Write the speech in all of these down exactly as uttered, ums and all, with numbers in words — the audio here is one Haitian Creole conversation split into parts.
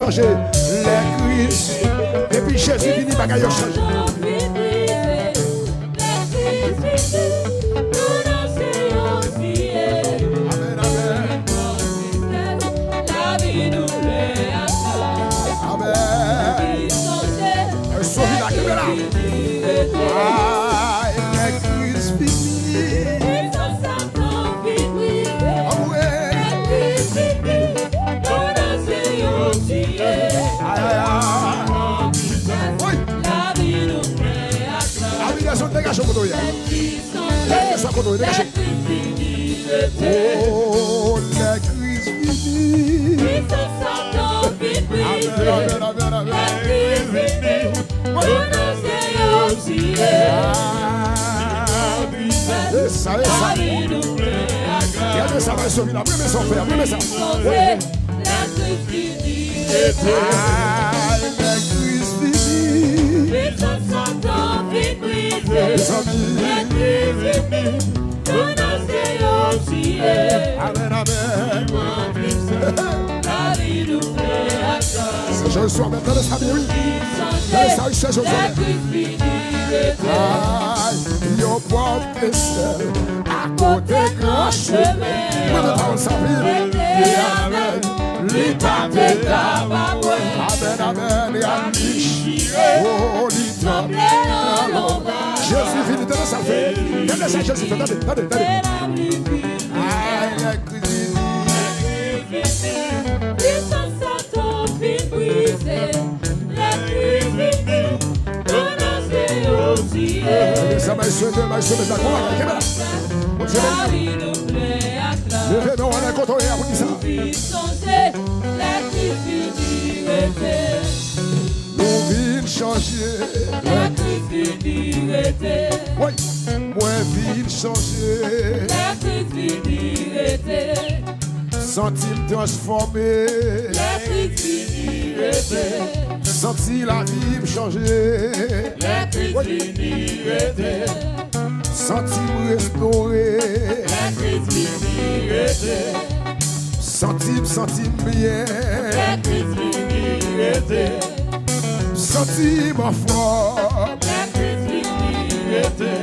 chanje. Lè Kris, depi Jezi vini, bagay yo chanje. Amèn, amèn. Amèn. Sofi la, kenbe la. Ay, lè Kris vini. Anmwe. Ay, ay, ay. Wi. Abigason, degaje w kote w ye a. Degaje w kote w ye, degaje w. O, lè Kris vini. Amèn, amèn, amèn, amèn. Ah, e sa, e sa. Gade sa, bay Sofi la. Mwen renmen sa w fè a, mwen renmen sa. Ay, lè Kris vini. Mezanmi. Amèn, amèn. Se Jezwa menm, tande sa byen, wi. Tande sa, wi, se Jezwa menm. Ay, yon pòv Esèl, akote gran chemen an. Mwen nan pawòl sa anpil. Li pa peta, pa pwen. Amèn, amèn. Li a dichire. O, li tranble nan lonbraj. Jezi vini, tande sa l fè. Tande sa Jezi fè, tande, tande, tande. Ay, lè Kris vini. Pisans Satan fin brize. Lè Kris vini, anonse yo siye. Kenbe sa, bay sou de, bay sou de, sa, kòman, kenbe la. Bondye beni. Leve men w anlè kote w ye a pou di sa. Sonje, lè Kris vini rete. Nou vin chanje. Lè Kris vini rete. Wi, mwen vin chanje. Lè Kris vini rete. Santi m transfòme. Lè Kris vini rete. Santi lavi m chanje. Lè Kris vini rete. Santi m restore. Lè Kris vini rete. Santi m, santi m byen. Lè Kris vini rete. Santi m anfòm. Lè Kris vini rete.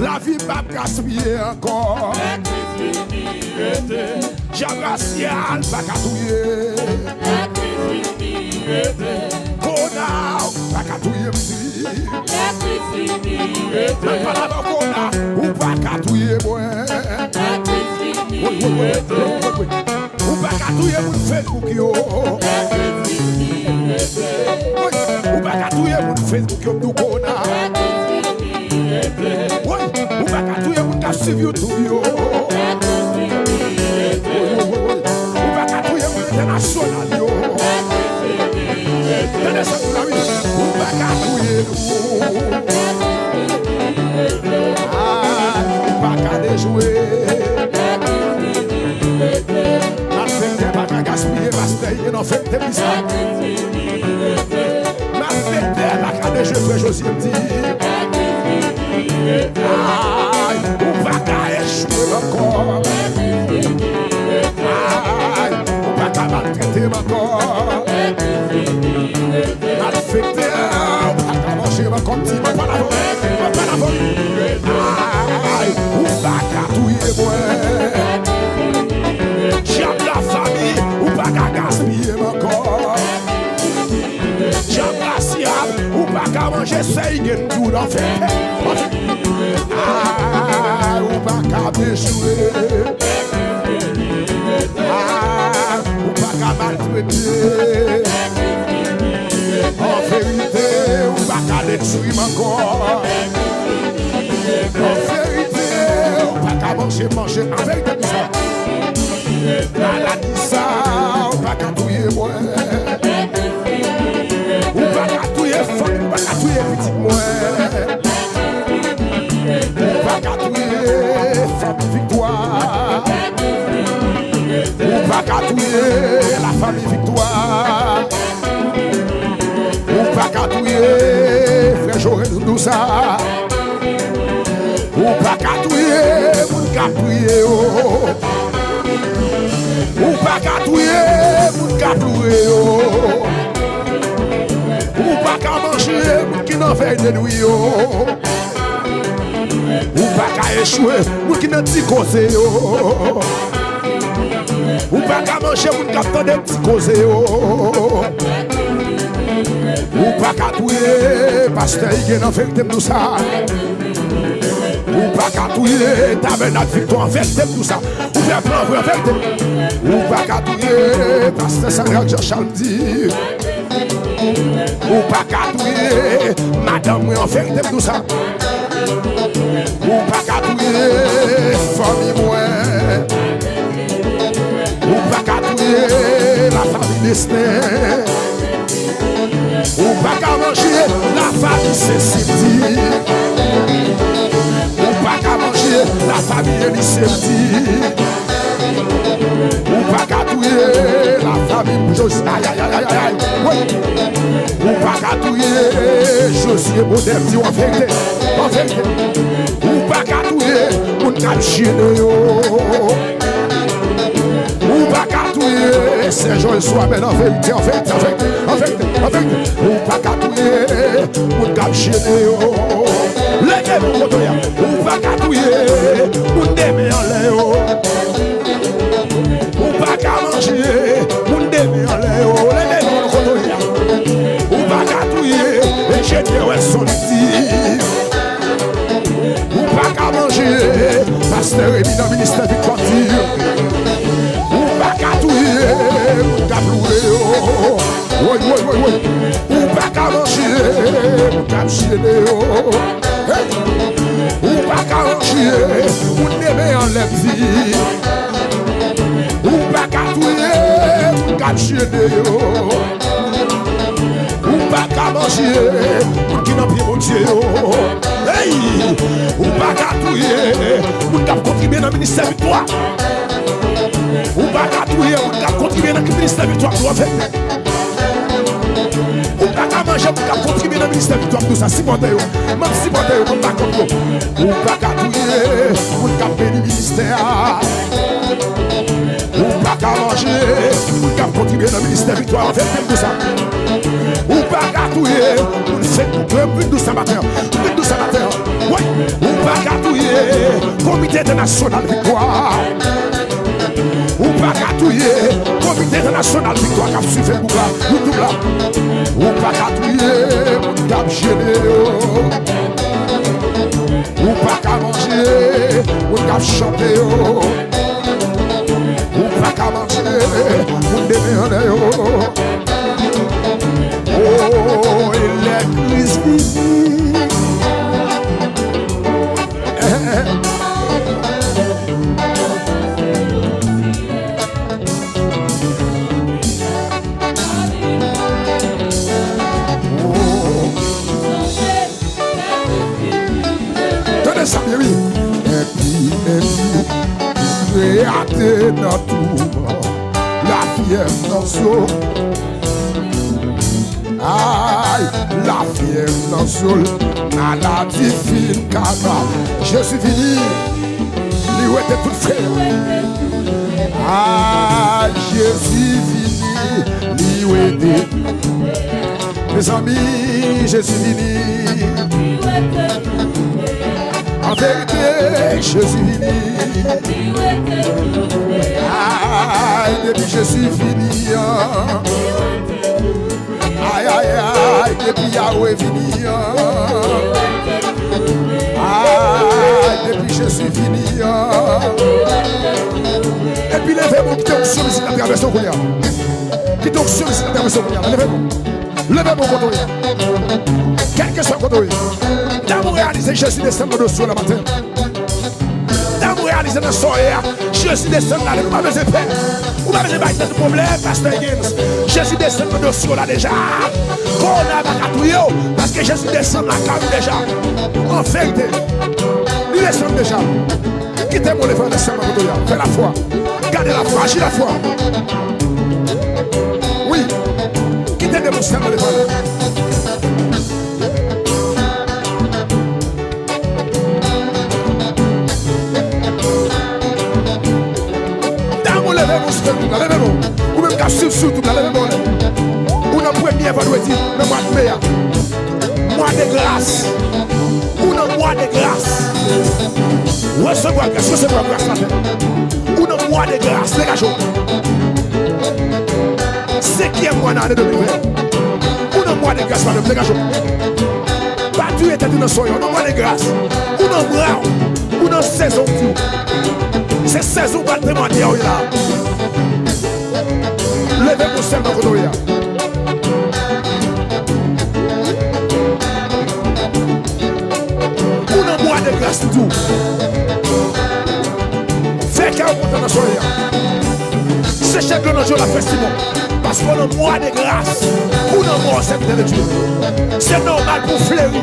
Lavi m p ap gaspiye ankò. Lè Kris vini rete. Djab rasyal pa ka touye. Lè Kris vini rete. Kowona ou pa ka touye m di. Lè Kris vini rete. Mwen pale avè w, kowona, ou pa ka touye mwen. Lè Kris vini rete. Ou pa ka touye moun Facebook yo. Wi, ou pa ka touye moun Facebook yo, m di w kowona. Wi, ou pa ka touye moun k ap swiv YouTube yo. Wi, wi, wi, wi. Ou pa ka touye moun entènasyonal yo. Tande sa m di la, wi. Ou pa ka touye nou. Ah, ou pa ka dejwe. Malfektè pa ka gaspiye pastè, li gen nan fèt depi sa. Malfektè pa ka dejwe frè Josie m di. Ay, ou pa ka echwe m ankò. Ay, ou pa ka maltrete m ankò. Malfektè, ou pa ka manje m ankò, m di, mwen pale avè w, mwen pale avè w. Ay, ou pa ka touye mwen. Dyab lafanmi, ou pa ka gaspiye m ankò. Dyab rasyal, ou pa ka manje sèy gen tou nan fè. Ay, ou pa ka dechire. Ah, ou pa ka maltrete. An verite, ou pa ka detwi m ankò. An verite, ou pa ka manje manje. An verite, di sa. Maladi sa, ou pa ka touye mwen. Ou pa ka touye fanmi, ou pa ka touye pitit mwen. Ou pa ka touye fanmi Viktwa. Ou pa ka touye lafanmi Viktwa. Ou pa ka touye frè Joel Dousa. Ou pa ka touye moun k ap priye yo. Ou pa ka touye moun k Ploure yo. Ou pa ka manje moun ki nan vèy de nwi yo. Ou pa ka echwe moun ki nan ti koze yo. Ou pa ka manje moun k ap tande ti koze yo. Ou pa ka touye pastè Higgins, an verite m di w sa. Ou pa ka touye tabènak Viktwa, an verite m di w sa. Ou fè plan vre, an verite. Ou pa ka touye pastè Samuel Jean Charles, m di. Ou pa ka touye madanm mwen, an verite m di w sa. Ou pa ka touye fanmi mwen. Ou pa ka touye lafanmi Destin. Ou pa ka manje lafanmi Sesil di. Ou pa ka manje lafanmi Eli Sesil di. Ou pa ka touye lafanmi Josi. Ayayayayay. Wi. Ou pa ka touye Josie Bonheur, di w an verite. An verite. Ou pa ka touye moun k ap jene yo. Ou pa ka touye Sè Joel Swamel, an verite, an verite, an verite, an verite, an verite. Ou pa ka touye moun k ap jene yo. Leve men w kote w ye a. Ou pa ka touye moun de men anlè yo. Ou pa ka manje moun de men anlè yo. Leve men w kote w ye a. Ou pa ka touye enjenyè Welson Steve. Ou pa ka manje pastè Remy nan ministè Viktwa di. Ou pa ka touye moun k ap loure yo. Woy, woy, woy, woy. Ou pa ka manje moun k ap jene yo. Hey! Ou pa ka manje moun de men anlè di. Ou pa ka touye moun k ap jene yo. Ou pa ka manje moun ki nan pye Bondye yo. Hey! Ou pa ka touye moun k ap kontribye nan ministè Viktwa. Ou pa ka touye moun k ap kontribye nan ministè Viktwa. Ou pa ka manje moun k ap kontribye nan ministè Viktwa. M di w sa, sipòte yo. M ap sipòte yo, m ap bakòp yo. Ou pa ka touye moun k ap beni ministè a. Ou pa ka manje moun k ap kontribye nan ministè Viktwa. An verite m di w sa. Ou pa ka touye moun Facebook yo. M vin di w sa maten an. M vin di w sa maten an. Wi. Ou pa ka touye Komite Entènasyonal Viktwa. Ou pa ka touye Komite Entènasyonal Viktwa k ap swiv Facebook la, YouTube la. Ou pa ka touye moun k ap jene yo. Ou pa ka manje moun k ap chante yo. Ou pa ka manje moun de men anlè yo. Oh, e lè Kris vini. Tande sa byen, wi. Enpi, enpi, kreyate nan touman, lafyèv nan zo. Ay, lafyèv nan zo l, maladi fin kaba. Jezi vini, li wete tout frè. Ay, Jezi vini, li wete. Mezanmi, Jezi vini. An verite, Jezi vini. Ay, depi Jezi vini an. Ay, ay, ay, depi Yawe vini an. Ay, depi Jezi vini an. Epi leve men w, kite onksyon mizik la travèse w kounye a. Kite onksyon mizik la travèse w kounye a. Leve men w. Leve men w kote w ye. Kèlkeswa kote w ye. Dam ou reyalize Jezi desann nan dosye w la maten. Dam ou reyalize nan sa w ye a. Jezi desann la, ou pa bezwen pè. Ou pa bezwen bay tèt ou pwoblèm, pastè Higgins. Jezi desann nan dosye w la deja. Kowona pa ka touye w, paske Jezi desann lakay ou deja. An verite, li desann deja. Kite men w leve anlè sèlman kote w ye a. Fè lafwa. Gade lafwa, aji lafwa. Wi. Kite men w sèlman leve anlè. Dam ou leve men w sou Facebook la, leve men w. Ou menm k ap swiv sou YouTube la, leve Yè vandredi, nan mwa de me a. Mwa de gras. Ou nan mwa de gras. Resevwa gras, resevwa gras maten. Ou nan mwa de gras, degaje w. Senkyèm mwa nan ane de mil ven. Ou nan mwa de gras, madanm, degaje w. Pa touye tèt ou nan sonye, ou nan mwa de gras. Ou nan mwa, ou nan sezon w di w. Se sezon w pral demande a w ye la. Leve men w sèlman kote w ye a. Ou nan mwa de gras tou. Fè kè w kontan nan soyè a. Seche dlo nan je w la, fè simon. Paske w nan mwa de gras. Ou nan mwa, sèvitè de Dye. Se nòmal pou w fleri.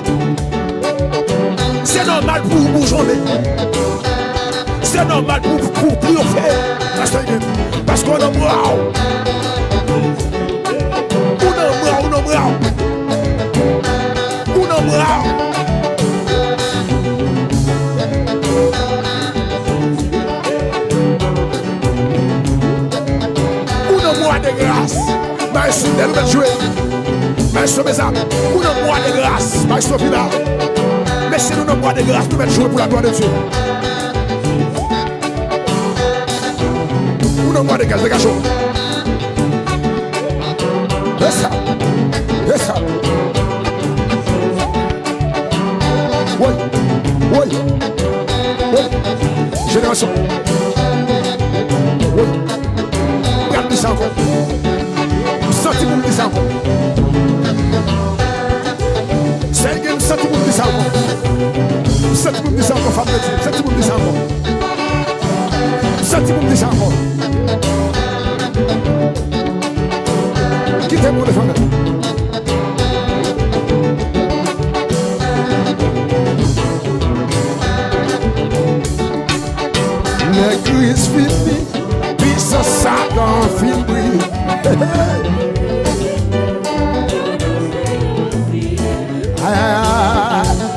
Se nòmal pou w boujonnen. Se nòmal pou, pou w triyonfe. Paske, paske w nan mwa w. Ou nan mwa w, ou nan mwa w. Ou nan mwa w. Ou nan mwa de gras. Maestro Del, ou mèt jwe. Maestro Meza, ou nan mwa de gras. Maestro Pina. Mesye, nou nan mwa de gras. Nou mèt jwe pou la glwa de Dye. Ou nan mwa de gras, degaje w. E sa. E sa. Woy. Woy. Woy. Jenerasyon. Woy. M pral di sa ankò. M santi pou m di sa ankò. Sèl gen m santi pou m di sa ankò. M santi pou m di sa ankò, fanm de Dye. M santi pou m di sa ankò. M santi pou m di sa ankò. Kite m, Letènèl. Lè kriz fini, pisans Satan fin briye. Ay, ay, ay.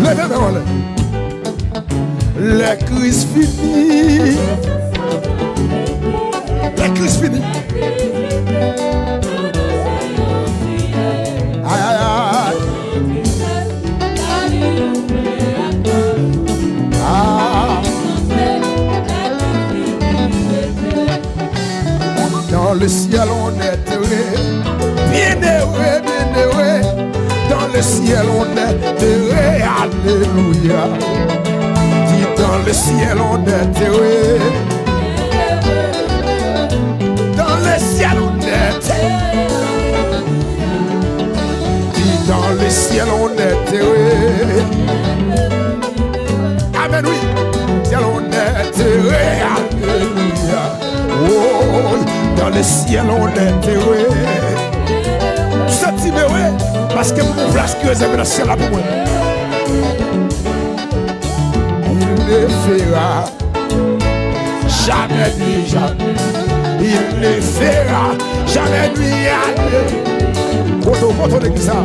Leve men w anlè. Lè kriz fini. Lè kriz fini. Ay, ay, ay. Ah. Dans le ciel, on est heureux. Bienheureux, bienheureux. Dans le ciel, on est heureux. Alléluia. Dis, dans le ciel, on est heureux. Dans le ciel, on est heureux. Dis, dans le ciel, on est heureux. Amen, wi. Ciel, on est heureux. Alléluia. Oh, dans le ciel, on est heureux. M santi m ere, paske m gen yon plas ki rezève nan syèl la pou mwen. Il ne fera jamais nuit, jamais. Il ne fera jamais nuit à Dieu. Kote w, kote w legliz sa?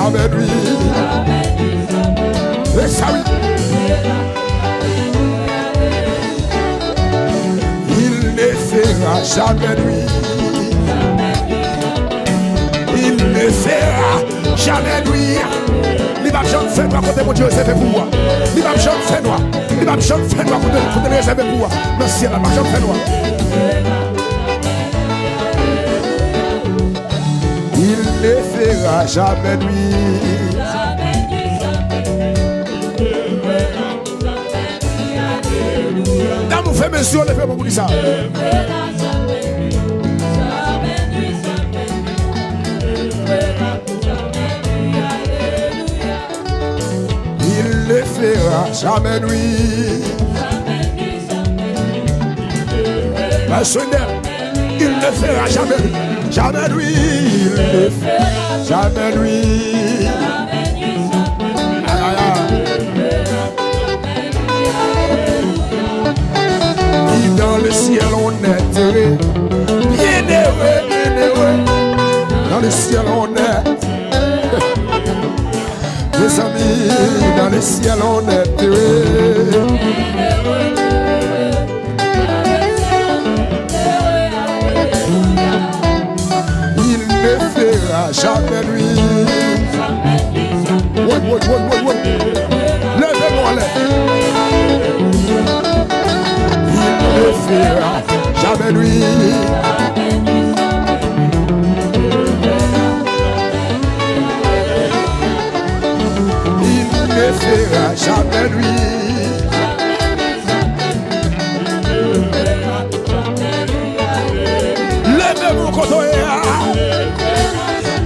Amen, wi. E sa, wi. Il ne fera jamais nuit. Il ne fera jamais nuit. Li p ap janm fè nwa kote Bondye rezève pou ou a. Li p ap janm fè nwa. Li p ap janm fè nwa kote, kote l rezève pou ou a. Nan syèl la, li p ap janm fè nwa. Il ne fera jamais nuit. Dam ou fèmen zye w, leve men pou di sa. Il ne fera jamais nuit. Pasteur Wendell, il ne fera jamais, jamais nuit. Il ne fera jamais nuit. Aïe, aïe, aïe. Et dans le ciel, on est heureux. Bienheureux, bienheureux. Dans le ciel, on est Mezanmi, dans le Ciel en est heureux. Il ne fera jamais nuit. Woy, woy, woy, woy, woy. Leve men w anlè. Il ne fera jamais nuit. Il ne fera jamais nuit. Leve men w kote w ye a.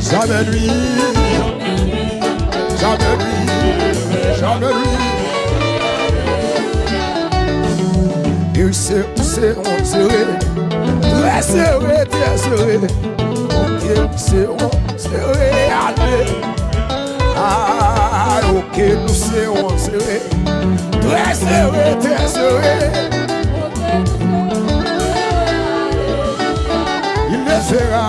Jamais nuit. Jamais nuit. Jamais nuit. Ou se, ou se, on sere. Trè sere, trè sere. Ok, ou se, on sere. Ale. Ah, ok, nou se, on sere. Trè sere, trè sere. Il le fera.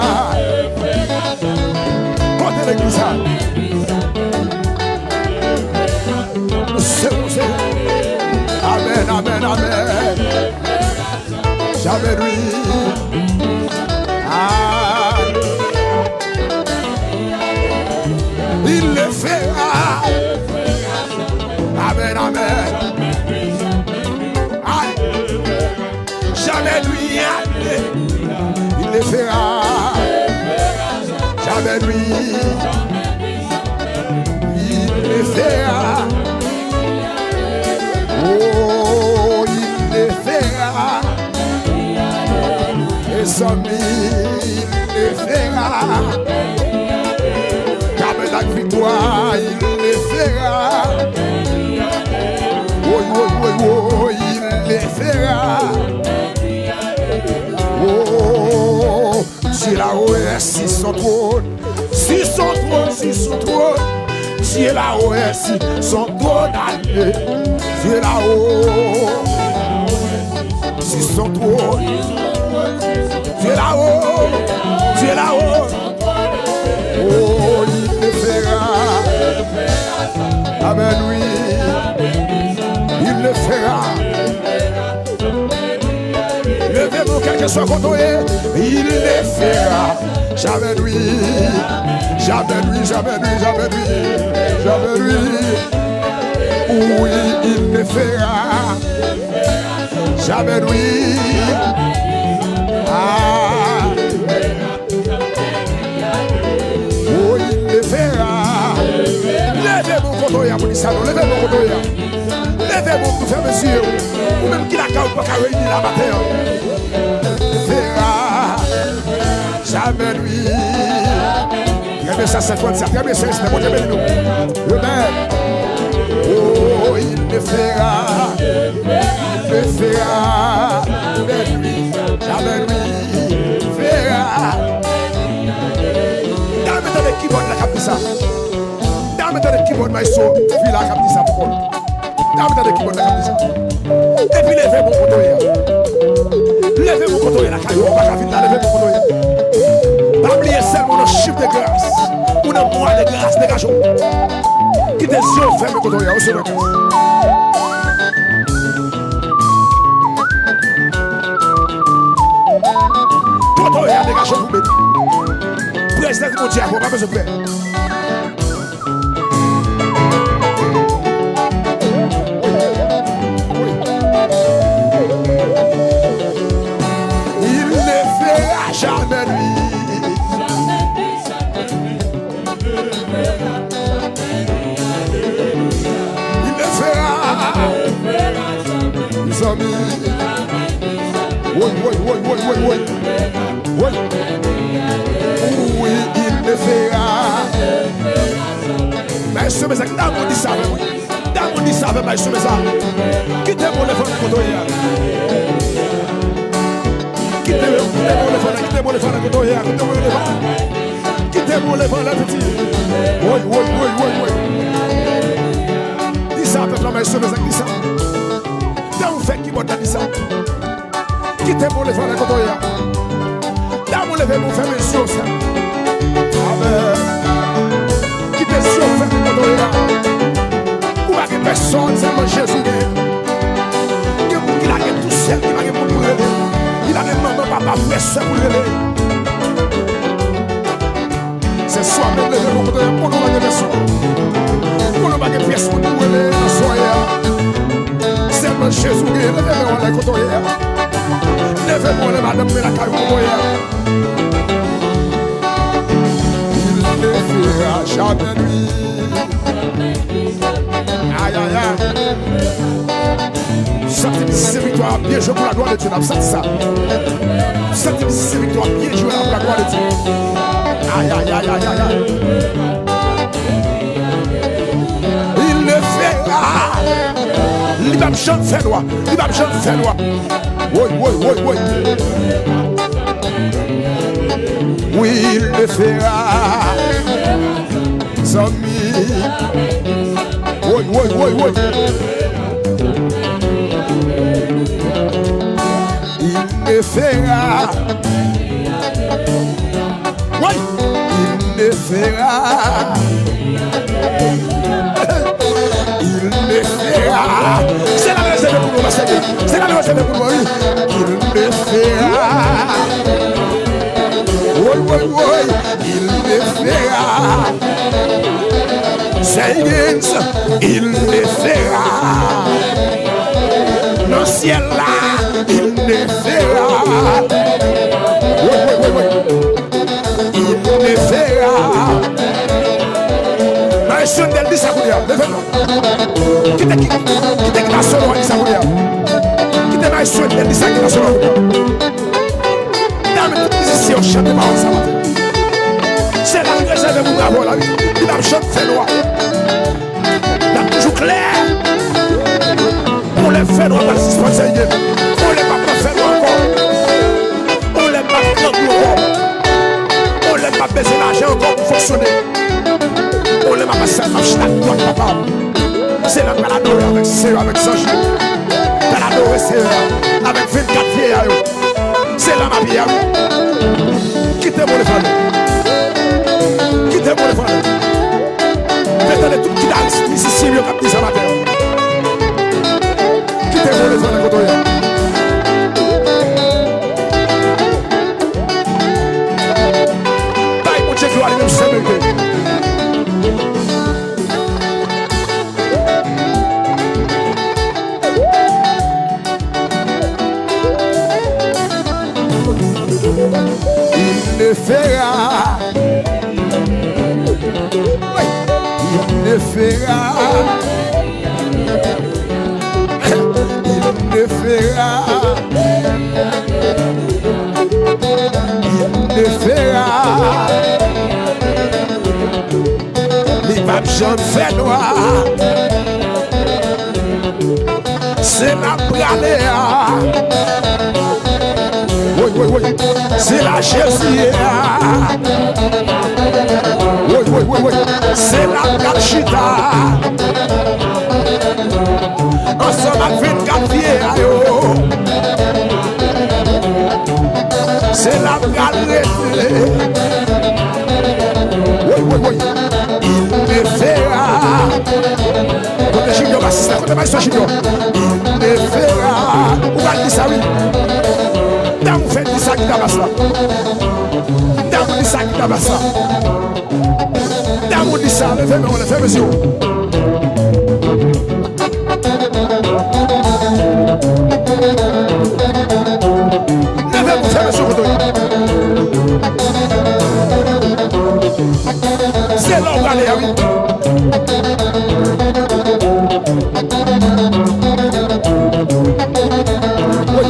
Kote legliz sa? Se, se. Amèn, amèn, amèn. Jamais nuit. Ah. Il le fera. Amèn, amèn. Aïe. Jamais nuit. Il le fera. Jamais nuit. Il le fera. Oh, il le fera. Mezanmi, il le fera. Kamèt ak viktwa, il le fera. Woy, woy, woy, woy, il le fera. Oh, Dieu là-haut est sur son trône, sur son trône, sur son trône. Dieu là-haut est sur son trône, allez. Dieu là-haut, sur son trône. Dieu là-haut, Dieu là-haut. Oh, il le fera. Amen, oui. Il le fera. Leve men w kèlkeswa kote w ye. Il le fera. Jamais nuit. Jamais nuit, jamais nuit, jamais nuit. Jamais nuit. Oui, il le fera. Jamais nuit. Ah. Oh, il le fera. Leve men w kote w ye a, pou di sa non. Leve men w kote w ye a. Leve men w pou fèmen zye w. Ou menm ki lakay ou pa ka reyini la maten an. Fera. Jamais nuit. Trè byen, sa se fòt sa. Trè byen, se respè. Bondye beni nou. Amen. Oh, il le fera. Il le fera. Jamais nuit. Jamais nuit. Fera. Dam, tande kibòd la k ap di sa. Dam, tande kibòd maestro Vila k ap di sa pou kò l. Dam, tande kibòd la k ap di sa. Epi leve men w kote w ye a. Leve men w kote w ye lakay ou, ou pa ka vin la, leve men w kote w ye. Pa bliye sèlman nan chif de gras. Ou nan mwa de gras, degaje w. Kite zye w fèmen kote w ye a, ou se nan gras. Kote w ye a, degaje w pou beni. Prezans Bondye avè w, pa bezwen pè. Il ne fera jamais nuit. Il le fera. Mezanmi. Woy, woy, woy, woy, woy, woy. Woy. Oui, il le fera. Maestro Mezak, damou di sa avè mwen. Damou di sa avè maestro Mezak. Kite bon lefan kote w ye a. Kite, kite bon lefan, kite bon lefan kote w ye a. Kite bon lefan. Kite bon lefan la, piti. Woy, woy, woy, woy, woy. Di sa, pèp la, maestro Mezak, di sa. Damou fè kibòd la, di sa. Kite bon lefan la kote w ye a. Damou leve men w fèmen zye w sa. Amen. Kite zye w fèmen kote w ye a. Ou pa gen Pèsonn, sèlman Jezi w genyen. Gen moun ki lage tou sèl, ki pa gen moun pou rele. Li pa gen manman, papa, frè, sè pou l rele. Se swa menm leve pou kote w ye, konnen w pa gen pèsonn. Konnen w pa gen pyès moun pou rele nan swa w ye a. Sèlman Jezi w genyen, leve men w anlè kote w ye a. Leve men w anlè madanm mwen lakay ou kote w ye a. Il ne fera jamais nuit. Ay, ay, ay. Santi mizisyen Viktwa ap byen jwe pou la glwa de Dye, n ap santi sa. Santi mizisyen Viktwa ap byen jwe la pou la glwa de Dye. Ay, ay, ay, ay, ay, ay. Il ne fera. Li p ap janm fè nwa. Li p ap janm fè nwa. Woy, woy, woy, woy. Oui, il le fera. Zanmi. Woy, woy, woy, woy. Il le fera. Oui, il le fera. Il le fera. Se la l rezève pou nou, pastè Guy. Se la l rezève pou nou, wi. Il le fera. Woy, woy, woy. Il le fera. Say again, il le fera. Nan syèl la, il le fera. Woy, woy, woy, woy. Il le fera. Maestro Del di sa kounye a. Leve non. Kite ki, kite gita solo a di sa kounye a. Kite maestro Del di sa gita solo a kounye a. Dam, tout mizisyen yo chante pawòl sa maten. Se la l rezève pou bravo la, wi. Li p ap janm fè nwa. L ap toujou klè. On lè fè nwa pral sispann sèye. On lè m p ap fè nwa ankò. On lè m p ap grangou ankò. On lè m p ap bezwen lajan ankò pou fonksyone. On lè m ap, m ap chita dwat papa. Se la m pral adore avèk Seyè, avèk zanj yo. Pral adore Seyè a avèk vennkat vyeya yo. Se la m ap ye a wi. Kite mwen leve ale. Kite mwen leve ale. Fè tande tout gitaris, mizisyen yo k ap di sa maten an. Kite mwen leve ale kote w ye a. Bay Bondye glwa li menm sèl merite. Il le fera. Oui, il le fera. Il le fera. Il le fera. Li p ap janm fè nwa. Se la m prale a. Woy, woy, woy. Se la Jezi ye a. Woy, woy, woy, woy. Se la m pral chita. Ansanm ak vennkat vyeya yo. Se la m pral rete. Woy, woy, woy. Il le fera. Kote Junior basis la? Kote maestro Junior? Il le fera. Ou pral di sa wi. Damou fè di sa gita bas la. Damou di sa gita bas la. Damou di sa, leve men w, leve men w. Leve pou fè mesye kote w ye. Se la w prale a wi. Wi.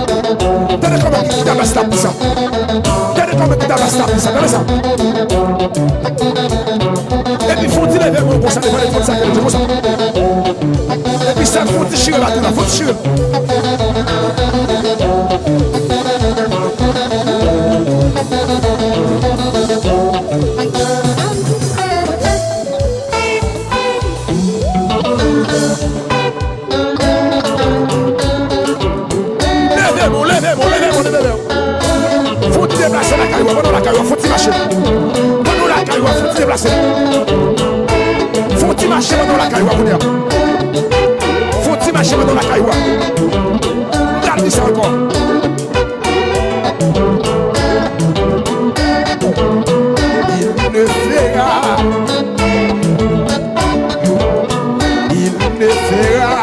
Tande kòman gita bas la ap di sa. Tande kòman gita bas la ap di sa. Tande sa. Epi fè yon ti leve men w konsa, devan tout sa ki rete konsa. Epi sa, fè yon ti chire la tou la, fè yon ti chire. Leve men w, leve men w, leve men w, leve men w. Fè w ti deplase lakay ou a, pandan w lakay ou a, fè w ti mache. Pandan w lakay ou a, fè w ti deplase. Fè w ti mache pandan w lakay ou a kounye a. Mache pandan lakay ou a. Gad li sa ankò. Il le fera. Il le fera.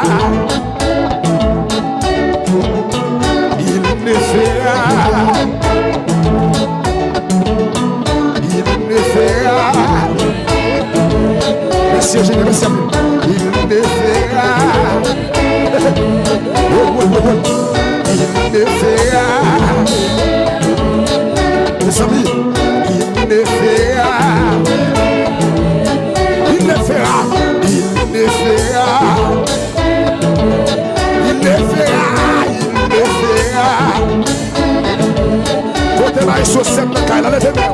Il le fera. Il le fera. Mèsi, Jezi, mèsi anpil. Il le fera. Oh, oh, oh, oh. Il le fera. Mezanmi, il le fera. Il le fera. Il le fera. Il le fera. Il le fera. Kote maestro Sèm nan kay la, leve men w.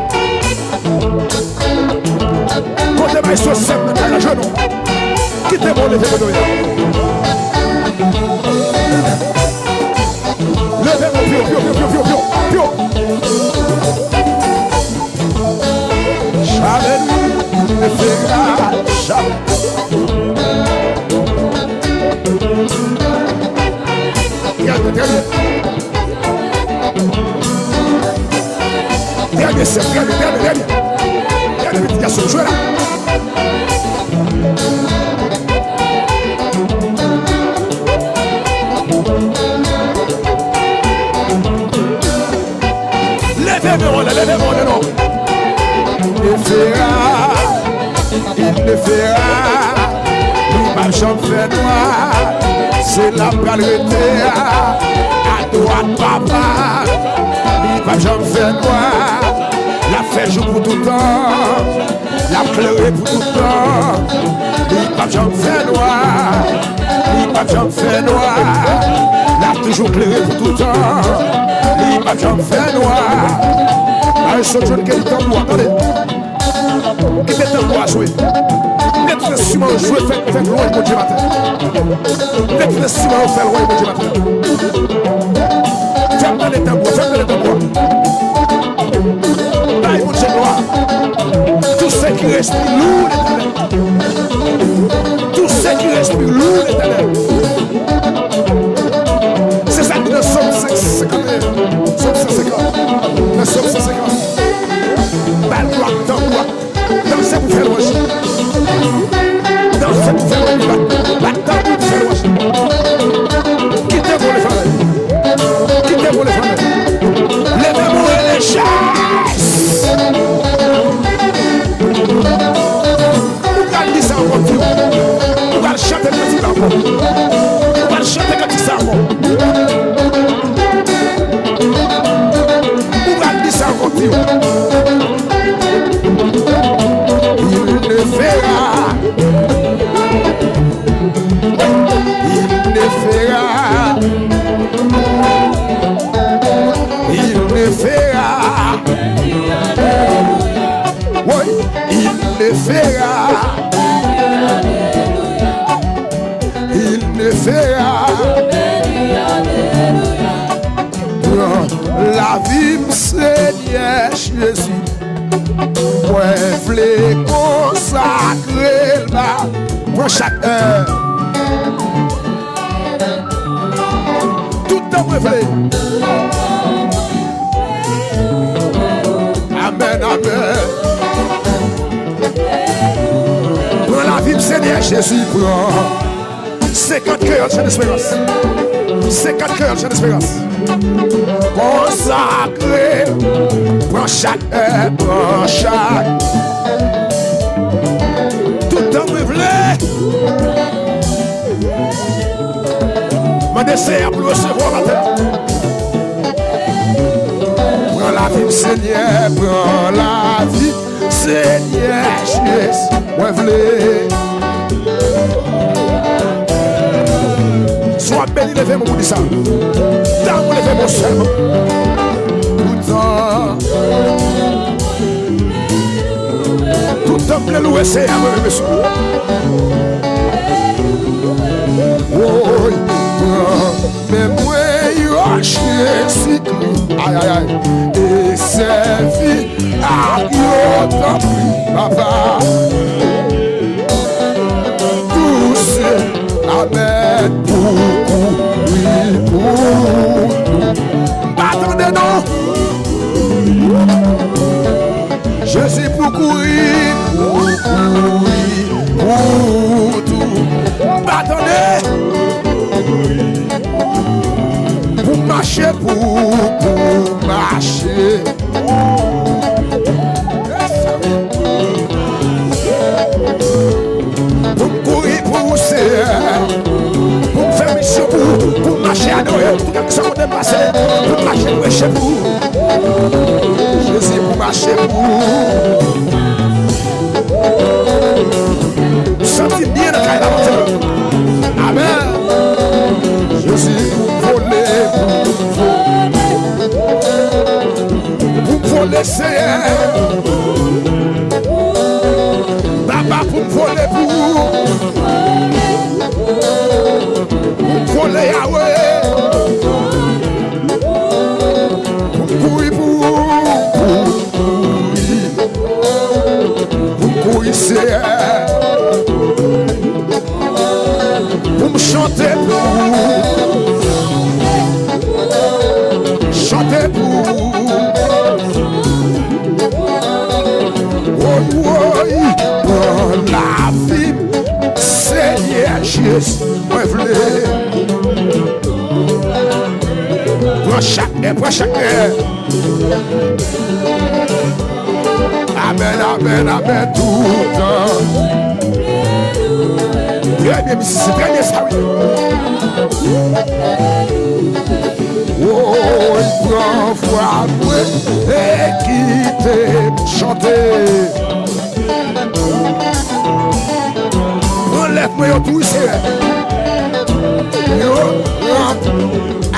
Kote maestro Sèm nan kay la, jwenn ou. Kite mwen leve men nou ye. Leve men pyo, pyo, pyo. Chale nou, leve men, chale. Trè byen, trè byen. Trè byen, sè, trè byen, trè byen, trè byen. Trè byen, pitit gason, jwe la. Leve men w anlè, leve men w anlè non. Il le fera, il le fera. Li p ap janm fè nwa. Se la pral rete a, adwat papa. Li p ap janm fè nwa. L ap fè jou pou toutan. L ap klere pou toutan. Li p ap janm fè nwa. Li p ap janm fè nwa. L ap toujou klere pou toutan. Li p ap janm fè nwa. Ay, sot jwenn ke li tanbou a, tande. Kite tanbou a jwe. Kite tout enstriman yo jwe, fè, fè lwanj Bondye maten. Kite tout enstriman yo fè lwanj Bondye maten. Fè m tande tanbou a, fè m tande tanbou a. Bay Bondye glwa. Tout ce qui respire loue l'Éternel. Tout ce qui respire loue l'Éternel. Se sa ki nan Sòm senk, senkanteyen. Sòm san senkant. Nan Sòm san senkant. Bay glwa tanbou a. Danse pou fè lwanj. Danse pou fè lwanj. Bat, bat tanbou pou fè lwanj. Kite pou Letènèl. Kite pou Letènèl. Leve men w rele Jezi. Ou pral di sa ankò, di w. Ou pral chante kantik la ankò. Ou pral chante kantik sa ankò. Ou pral di sa ankò, di w. Il le fera. Il le fera. Il le fera. Oui, il le fera. Il le fera. Pran lavi m, Senyè Jezi. Mwen vle konsakre l ba. Pran chak è. Tout tan mwen vle. Amèn, amèn. Pran lavi m, Senyè Jezi, pran. Senkant kreyòl, Jan Esperans. Senkant kreyòl, Jan Esperans. Konsakre, pran chak è, pran chak. Tout tan mwen vle. Mande Seyè a pou l resevwa w maten. Pran lavi m, Senyè, pran lavi. Senyè Jezi, mwen vle. Si w ap beni, leve men w pou di sa. Tanbou, leve men w sèlman. Toutan. Toutan m vle louwe Seyè a, mwen menm sou. Woy, pran men mwen yo, Jezikri. Ay, ay, ay. E sèvi ak yo, tanpri, Papa. Douse, amèn. Pou kouri pou nou. M pa tande non. Jezi pou kouri, pou kouri pou tou. M pa tande. Pou mache, pou, pou mache. Pou m kouri pou ou, Seyè. Pou m fè misyon pou ou. Pou m mache adore ou. Kèlkeswa kote m pase. Pou m mache preche pou ou. Jezi, pou m mache pou ou. M santi m byen nan kay la, Bondye. Amèn. Jezi, pou m vole, pou m vole. Pou m vole, Seyè. Papa, pou m vole pou ou. Pou m vole, Yawe. Pou m kouri pou ou. Pou m kouri. Pou m kouri, Seyè. Pou m chante pou ou. Chante pou ou. Woy, woy, pran lavi m, Senyè Jezi, mwen vle. Pran chak nè, pran chak nè. Amèn, amèn, amèn, toutan. Trè byen, misye, trè byen sa, wi. Woy, pran vwa mwen e kite m chante. Pran lèt mwen yo tou, Seyè. Yo, yo.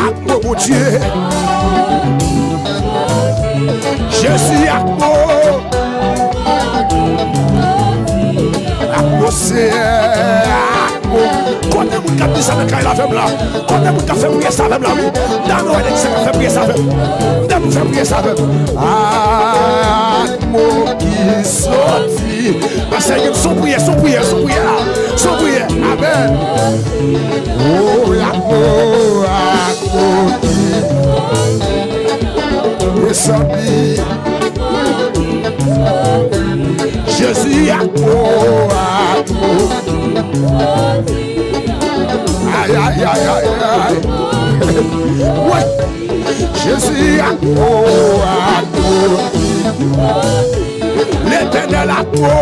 Ak mo, Bondye. Jezi, ak mo. Ak mo, Seyè, ak mo. Kote moun k ap di sa nan kay la avè m la? Kote moun k ap fè priyè sa avè m la, wi? Dam yo wè nèg sa k ap fè priyè sa avè m. Dam yo fè priyè sa avè m. Ak mo ki soti. Pastè, se yon priyè, se yon priyè, se yon priyè la. Se yon priyè. Amèn. O, ak mo, ak mo ki. Mezanmi. Jezi, ak mo, ak mo. Ay, ay, ay, ay, ay. Wi. Jezi, ak mo, ak mo. Letènèl, ak mo.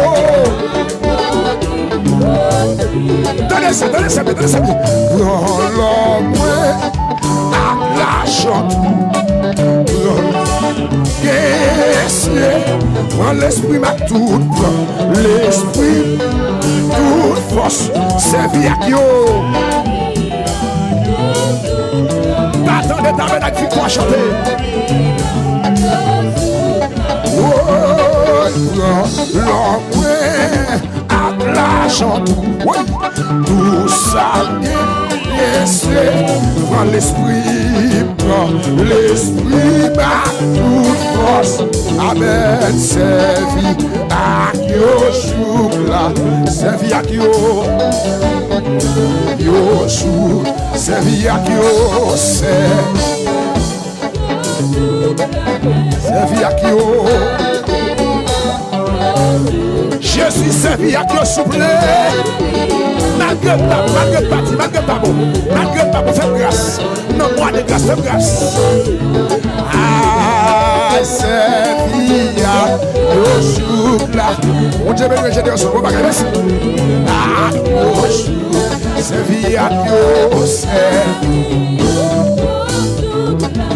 Tande sa, tande sa, tande sa. Pran lò mwen ak lajan. Pran, kesye, pran lespri m ak tout, pran lespri m, tout fòs, sèvi ak yo. Pa tande tabènak viktwa chante. Woy, pran lò mwen ak lajan tou, woy, tou sa m gen, se pran lespri, pran lespri m ak tout fòs. Amèn. Sèvi ak yo jouk la, sèvi ak yo, yo jouk, sèvi ak yo, sè. Sèvi ak yo. Jezi, sèvi ak yo, souple. Malgre m pa bon, malgre m pa di, malgre m pa bon, malgre m pa bon, fè m gras. Nan mwa de gras, fè m gras. Ay, sèvi ak yo jouk la. Bondye beni w, jenerasyon, bon bagay, mèsi. Ak yo jouk. Sèvi ak yo, sèvi.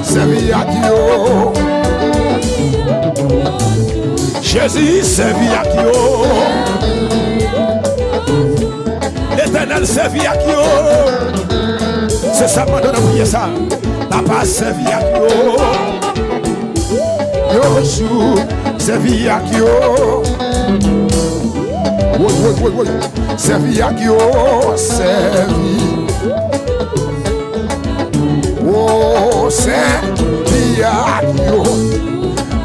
Sèvi ak yo. Jezi, sèvi ak yo. Letènèl, sèvi ak yo. Se sa m mande nan priyè sa. Papa, sèvi ak yo. Yo jouk, sèvi ak yo. Woy, woy, woy, woy. Sèvi ak yo, sèvi. O, sèvi ak yo.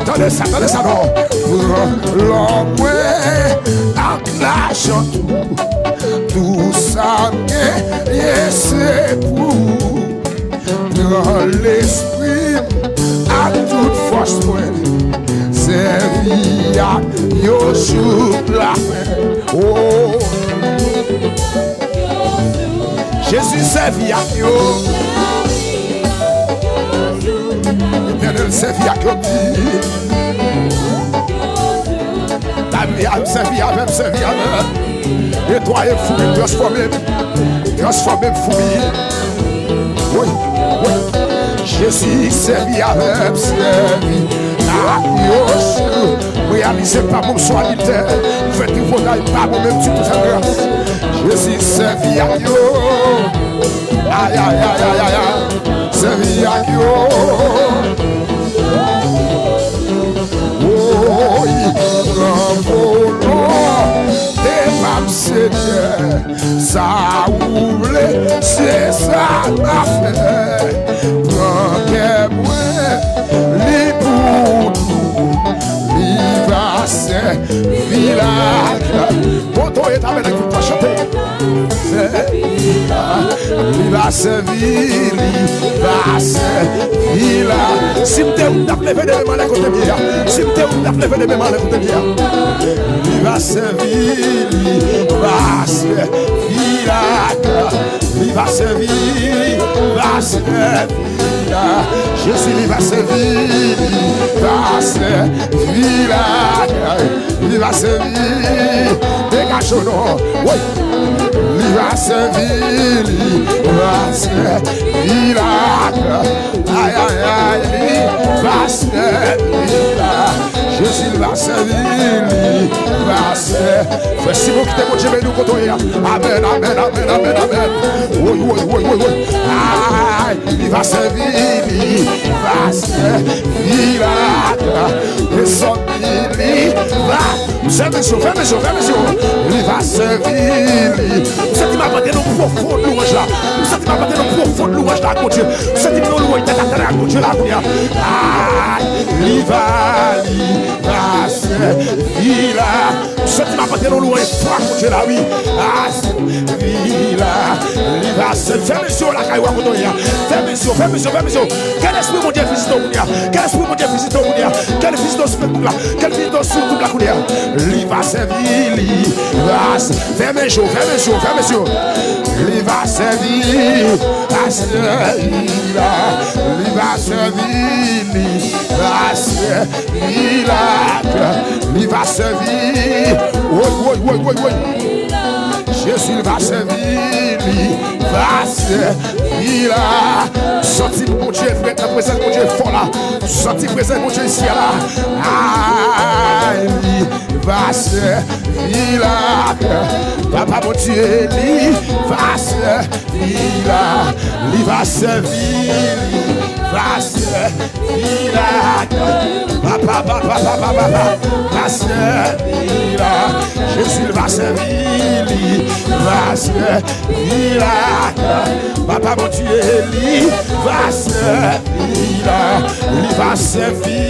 Tande sa, tande sa non. Pran lò mwen ak Lajan tou, tou sa m genyen se pou ou. Pran lespri m ak tout fòs mwen, sèvi ak yo jouk lafen. Oh. Jezi, sèvi ak yo. Etènèl, sèvi ak yo. Sèvi avè m, sèvi avè m, sèvi avè m. Netwaye m, foumi m, transfòme m. Transfòme m, foumi. Wi, wi. Jezi, sèvi avè m, sèvi ak yo. M reyalize pa bon m sou adiltè. M fè tripotay, pa bon menm ditou, fè m gras. Jezi, sèvi ak yo. Ay, ay, ay, ay, ay, ay. Sèvi ak yo. Woy, pran volonte pa m, Senyè. Sa ou vle, se sa n a fè. Pran kè mwen, li pou nou. Li va sèvi la. Bon, to e ta mèt ak tout chante. Sèvi la. Li va sèvi, li va sèvi la. Si m te ou, m t ap leve de men m anlè kote m ye a. Si m te ou, m t ap leve de men m anlè kote m ye a. Li va sèvi, li va sèvi la. Li va sèvi, va sèvi la. Jezi, li va sèvi, li va sèvi la. Li va sèvi, degaje w non. Wi. Li va sèvi, li va sèvi la. Ay, ay, ay, li va sèvi la. Jezi, li va sèvi, li va sèvi. Frè Simon, kite Bondye beni w kote w ye a. Amèn, amèn, amèn, amèn, amèn. Woy, woy, woy, woy, woy. Ay, li va sèvi, li va sèvi la. Mezanmi, li va. Fèmen zye w, fèmen zye w, fèmen zye w. Li va sèvi, li. M santi m ap antre nan pwofon lwanj la. M santi m ap antre nan pwofon lwanj la ak Bondye. M santi m nan lwanj tèt atè la ak Bondye la kounye a. Ay, li va, li va sèvi la. M santi m ap antre nan lwanj fwa ak Bondye la, wi. A, sèvi la. Li va sèvi. Fèmen zye w lakay ou a kote w ye a. Fèmen zye w, fèmen zye w, fèmen zye w. Ke Lespri Bondye vizite w kounye a. Ke Lespri Bondye vizite w kounye a. Ke l vizite w sou Facebook la. Ke l vizite w sou YouTube la kounye a. Li va sèvi, li va s-, fèmen je w, fèmen je w, fèmen je w. Li va sèvi, va sèvi la. Li va sèvi, li va sèvi la. Li va sèvi. Woy, woy, woy, woy, woy. Jezi, li va sèvi, li va sèvi la. Santi Bondye, prezans Bondye fò la. Santi prezans Bondye isi a la. Ay, li va sèvi la. Papa Bondye, li va sèvi la. Li va sèvi, li va sèvi la. Papa, papa, papa, papa, va sèvi la. Jezi, li va sèvi, li va sèvi la. Papa Bondye, li va sèvi la. Li va sèvi,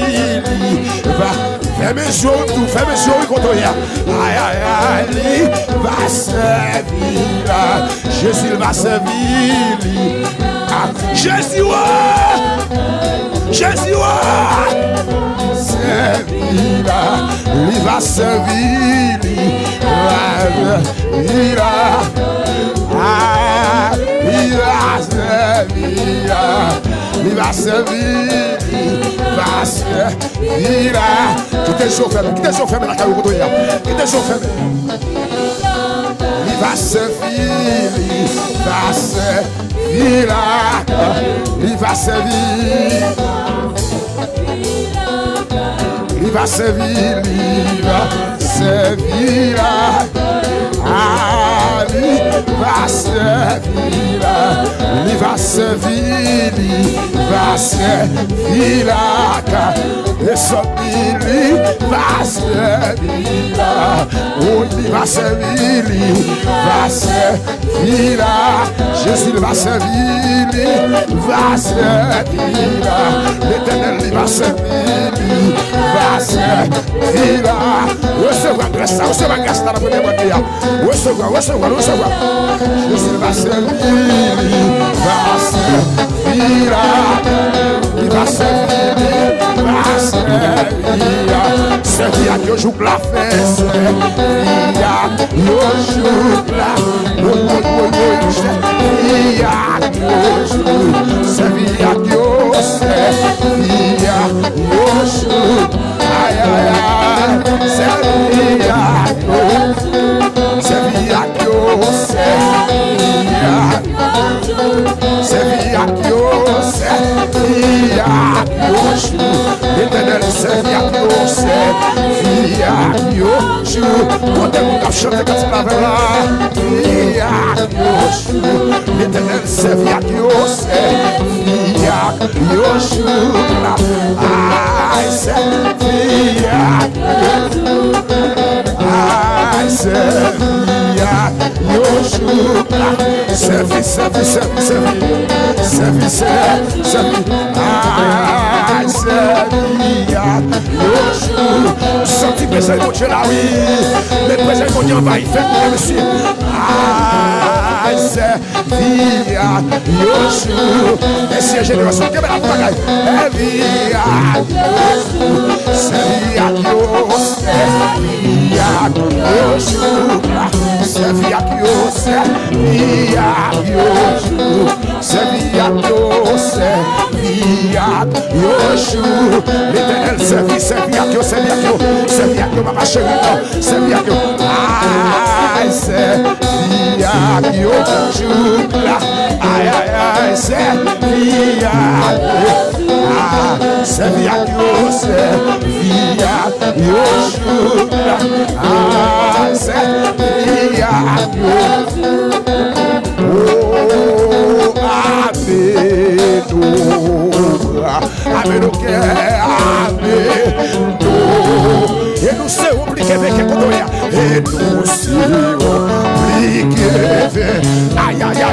li va. Fèmen je w tou, fèmen je w wi kote w ye a. Ay, ay, ay, li va sèvi la. Jezi, li va sèvi, li. A, Jezi, wa! Jezi, wa! Sèvi la. Li va sèvi, li va sèvi la. A, li va sèvi la. Li va sèvi, li va sèvi la. Kite je w fèmen, kite je w fèmen lakay ou kote w ye a. Kite je w fèmen. Li va sèvi, li va sèvi la. Li va sèvi. Li va sèvi, li va sèvi la. A, li va sèvi la. Li va sèvi. sèvi li, va sèvi l ak, e sòt li, li va sèvi l ak, o, li va sèvi li, va sèvi l ak, Jezi, li va sèvi li, va sèvi l ak, Letènèl, li va sèvi li, va sèvi l ak. Resevwa gras la, resevwa gras la nan premye mwa de a. Resevwa, resevwa, resevwa. Jezi va sèvi li, va sèvi la. Li va sèvi li, va sèvi la. Sèvi ak yo jouk lafen, sèvi ak yo jouk la. Woy, woy, woy, woy, sèvi ak yo jouk. Sèvi ak yo, sèvi ak yo jouk. Ay, ay, ay, sèvi ak yo, sèvi ak yo, sèvi ak, sèvi ak yo, sèvi ak yo jou. Letènèl, sèvi ak yo, sèvi ak yo jou. Kote moun k ap chante kantik la avè m la? Sèvi ak yo jou. Letènèl, sèvi ak yo, sèvi ak yo jouk la. Ay, sèvi ak yo. Ay, sèvi ak yo jouk la. Sèvi, sèvi, sèvi, sèvi. Sèvi, sèvi, sèvi. Ay, sèvi ak yo jouk. Santi prezans Bondye la, wi. Men prezans Bondye anvayi fèt, mesye. Ay, sè vi ak yo jou. Mesye, jenerasyon kenbe la bagay. Sèvi ak yo jou. Sèvi ak yo, sèvi ak yo jou. Sèvi ak yo, sèvi ak yo jou. Sèvi ak yo, sèvi ak yo jou. Letènèl, sèvi, sèvi ak yo, sèvi ak yo, sèvi ak yo, papa cheri, non. Sèvi ak yo. Ay, sèvi ak yo jouk la. Ay, ay, ay, sèvi ak yo. Ah, sèvi ak yo, sèvi ak yo jouk la. Ay, sèvi ak yo. Oh, amen. Amen, ok, amen. E nou se yon plike veke kote w ye a. E nou se yon plike veke. Ay, ay, ay.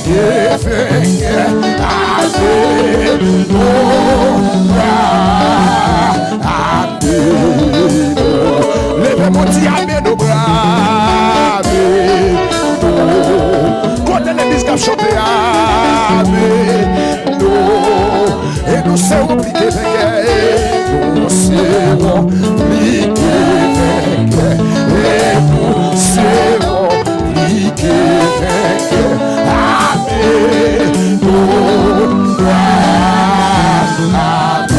Plike veke. Amen. Amen. Leve pou di amen, nou brave. Kote legliz k ap chante amen? E nou se yon plike veke. E nou se yon plike veke. E nou se yon plike veke. Amen. Amen.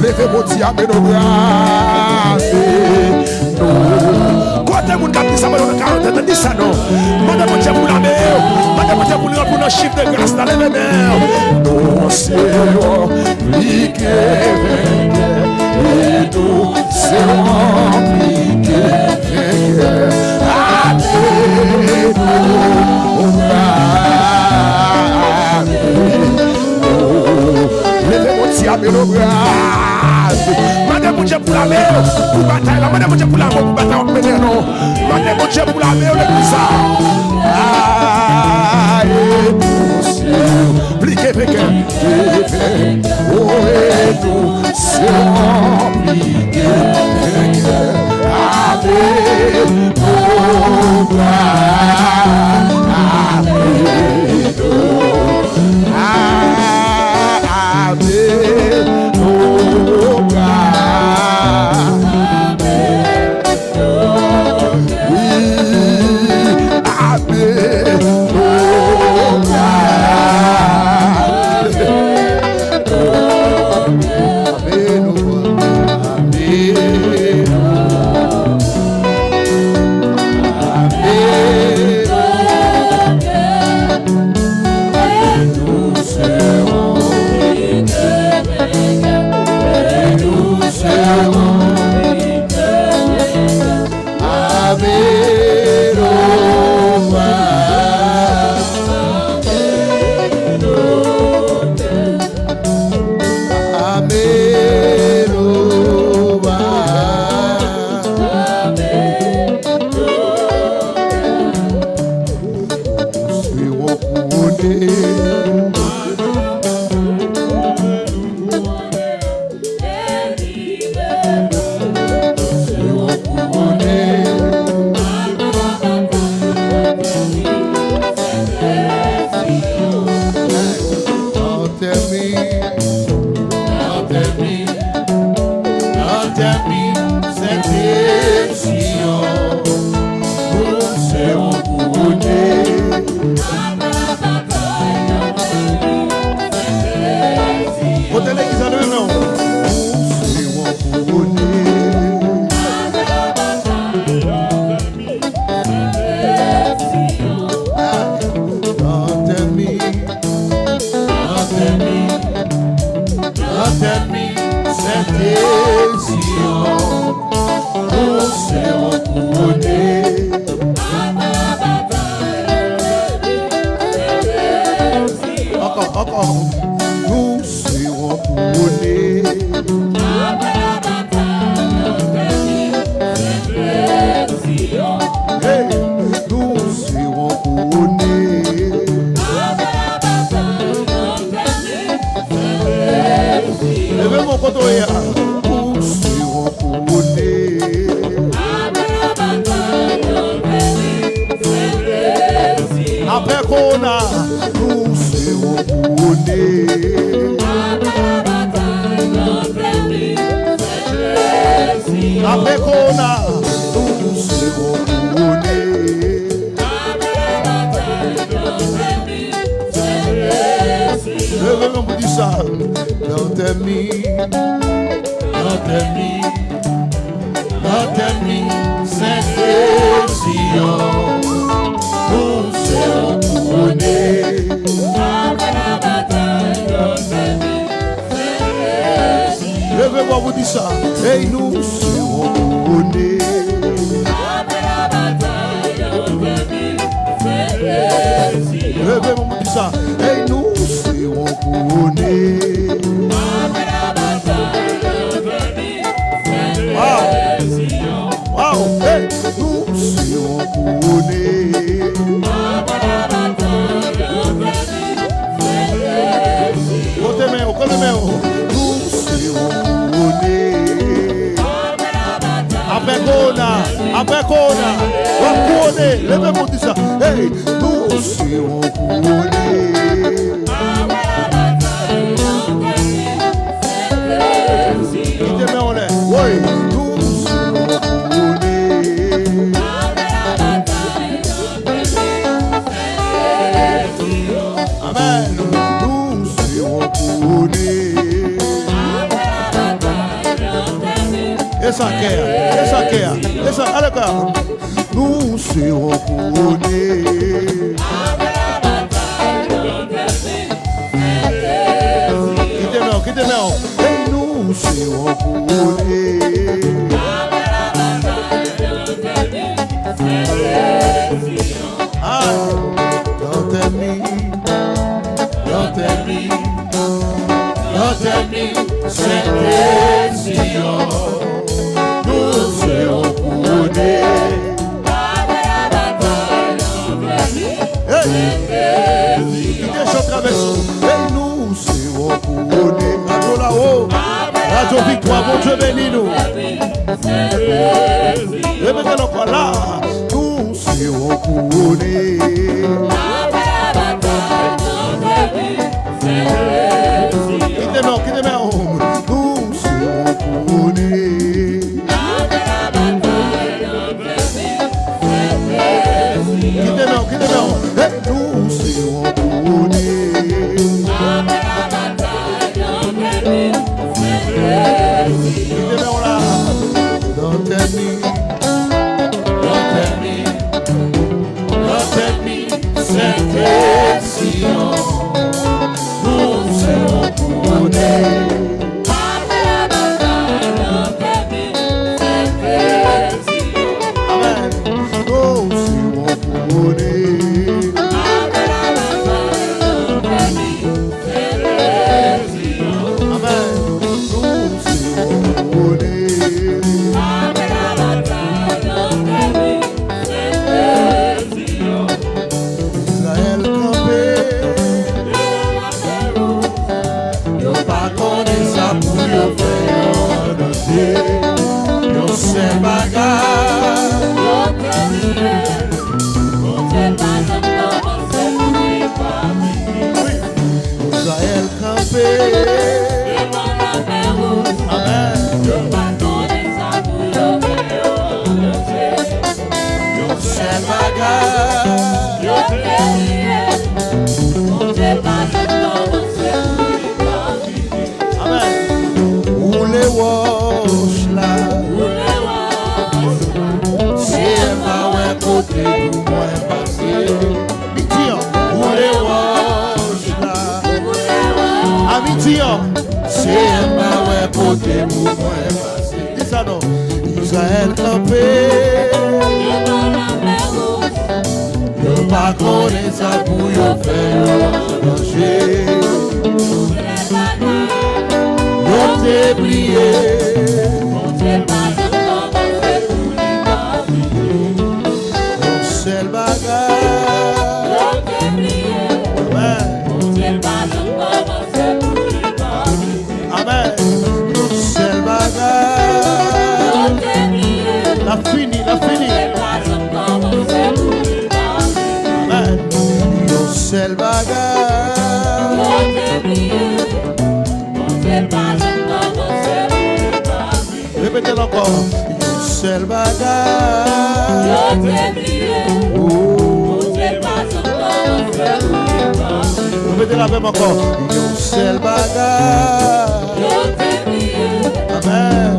Leve pou di amen, nou brave. Kote moun k ap di sa, mwen, yo nan karantèn nan, di sa non. Mande Bondye pou lame w. Mande Bondye pou l ranpli w nan chif de gras la, leve men w. Nou se yon plike veke. E nou se yon plike veke. Alelouya. Leve Bondye a men nou brave. Mande Bondye pou lame w, pou batay la. Mande Bondye pou lame w, pou batay w ap mennen non. Mande Bondye pou lame w, legliz sa. Aye, Bondye. Plike veke, plike veke. O, e nou se yon plike veke. Alelouya. Alelouya. Alelouya. Wi, alelouya. Alelouya. Alelouya. Tèmi, sète Ziyon, nou serons couronnés. Ankò, ankò. Nous serons couronnés. Hey, nous serons couronnés. Leve men w kote w ye a. Nous serons couronnés. Apre kowona, nous serons couronnés. Apre kowona, nous serons couronnés. Leve men pou di sa. Nan tèmi, nan tèmi, nan tèmi, sète Ziyon, nous serons couronnés. Leve vwa pou di sa. Hey, nous serons couronnés. Leve men w pou di sa. Hey, nous serons couronnés. Wow. Wow. Hey, nous serons couronnés. Kote men w, kote men w. Nous serons couronnés. Apre kowona, apre kowona, w ap kouwone. Leve pou di sa. Hey, nous serons couronnés. Kite men w anlè. Woy, nous serons couronnés. Amèn. Nous serons couronnés. E sa kè a, e sa kè a, e sa, ale kè a. Nous serons couronnés. Kite men w, kite men w. Hey, nous serons couronnés. Ay, nan tèmi, nan tèmi, nan tèmi, sète Ziyon, nous serons couronnés. Hey, kite chan travèse w. Hey, nous serons couronnés. Radyo la-wo, Radyo Viktwa, Bondye beni nou. Repete l ankò la. Nous serons couronnés. Kite men w, kite men w. Nous serons couronnés. Kite men w, kite men w. Hey, nous serons couronnés. Kite men w la. Nan tèmi, nan tèmi, nan tèmi, sète Ziyon, nous serons couronnés. Amèn. Nous serons couronnés. Amèn. Nous serons couronnés. Izrayèl kanpe. Yo pa konnen sa pou yo fè yo adore. Yon sèl bagay. Wi. Izrayèl kanpe. Amèn. Yon sèl bagay. Amèn. Woule wòch la. Senyè pa wè kote pou mwen pase. Midi an. Woule wòch la. A midi an. Senyè Di sa non. Izrayèl kanpe. Yo pa konnen sa pou yo fè yo an danje. Yo te bliye. Yon sèl bagay. Amèn. Amèn. Yon sèl bagay. L ap fini, l ap fini. Amèn. Yon sèl bagay. Repete l ankò. Yon sèl bagay. Oh. Repete l avè m ankò. Yon sèl bagay. Amèn.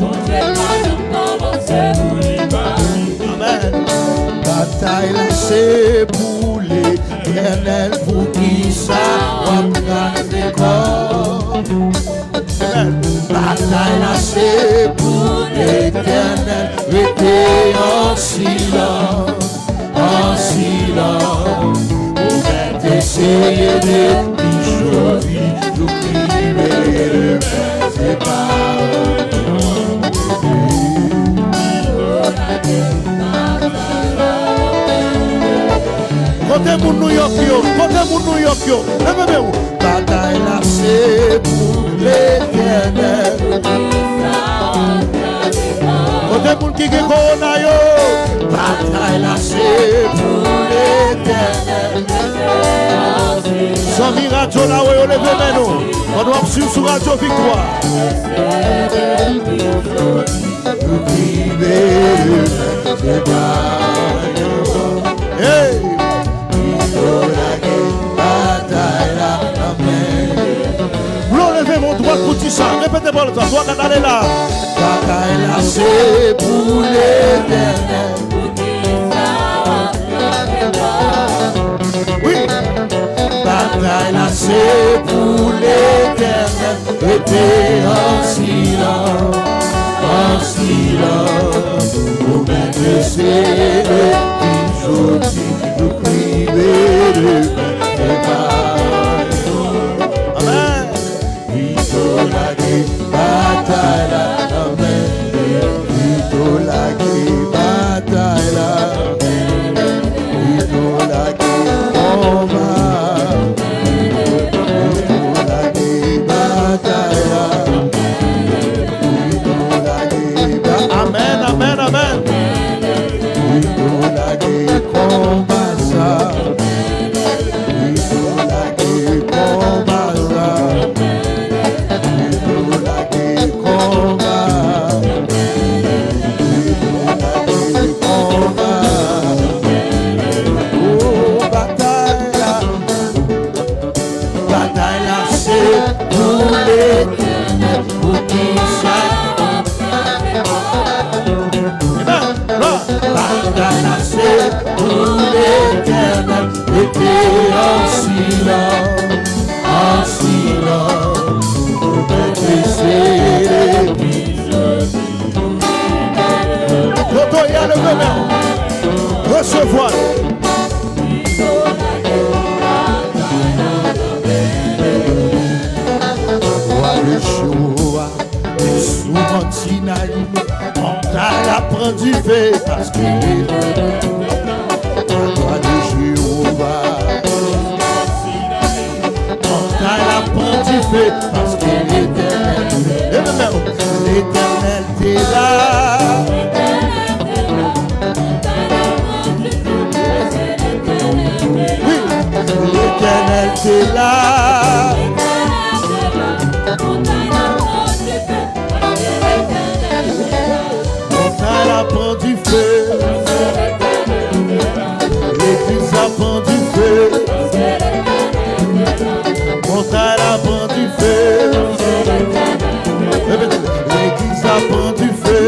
Amèn. Batay la se pou Letènèl, poukisa w ap kraze kò? Batay la se pou Letènèl, rete an silans, an silans. Ou mèt eseye depi jodi, jou k rive demen, se pa anyen. Kote moun New York yo? Kote moun New York yo? Leve men w. Batay la se pou Letènèl. Kote moun ki gen kowona yo? Batay la se pou Letènèl. Zanmi radyo la, wè yo leve men nou. Pandan w ap swiv sou Radyo Viktwa. Hey! Lè w leve men dwat pou di sa, repete pawòl sa, twa, kat, ale la. Batay la se pou Letènèl. Wi. Batay la se pou Letènèl. Rete an silans, an silans. Ou mèt eseye depi jodi, jou k rive demen, se pa anyen. Amèn. Pito lage batay la nan men Bondye. Pito lage batay la. Pito lage konba. Pito lage batay la. Pito lage ba-, amèn, amèn, amèn. Pito lage konba sa. Pito lage konba sa. Pito lage konba. Pito lage konba. O, batay la. Batay la se pou Letènèl. Poukisa? Amen. Batay la se pou Letènèl. Rete an silans, an silans. Ou mèt eseye depi jodi. Kote w ye a, leve men w. Resevwa l. Glwa de Jewova. Sou mòn Sinayi, montay la pran dife, paske Letènèl. Glwa de Jewova. Montay la pran dife, paske Letènèl. Leve men w. Letènèl te la. Wi, Letènèl te la. Montay la pran dife. Legliz la pran dife. Montay la pran dife. Repete. Legliz la pran dife.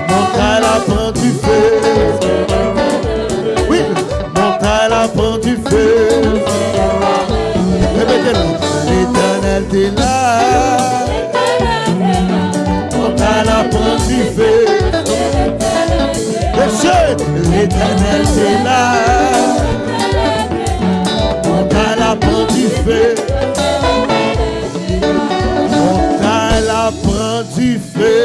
Montay la pran dife. Wi, montay la pran dife. Repete l. Letènèl te la. Letènèl te la. Montay la pran dife. Montay la pran dife.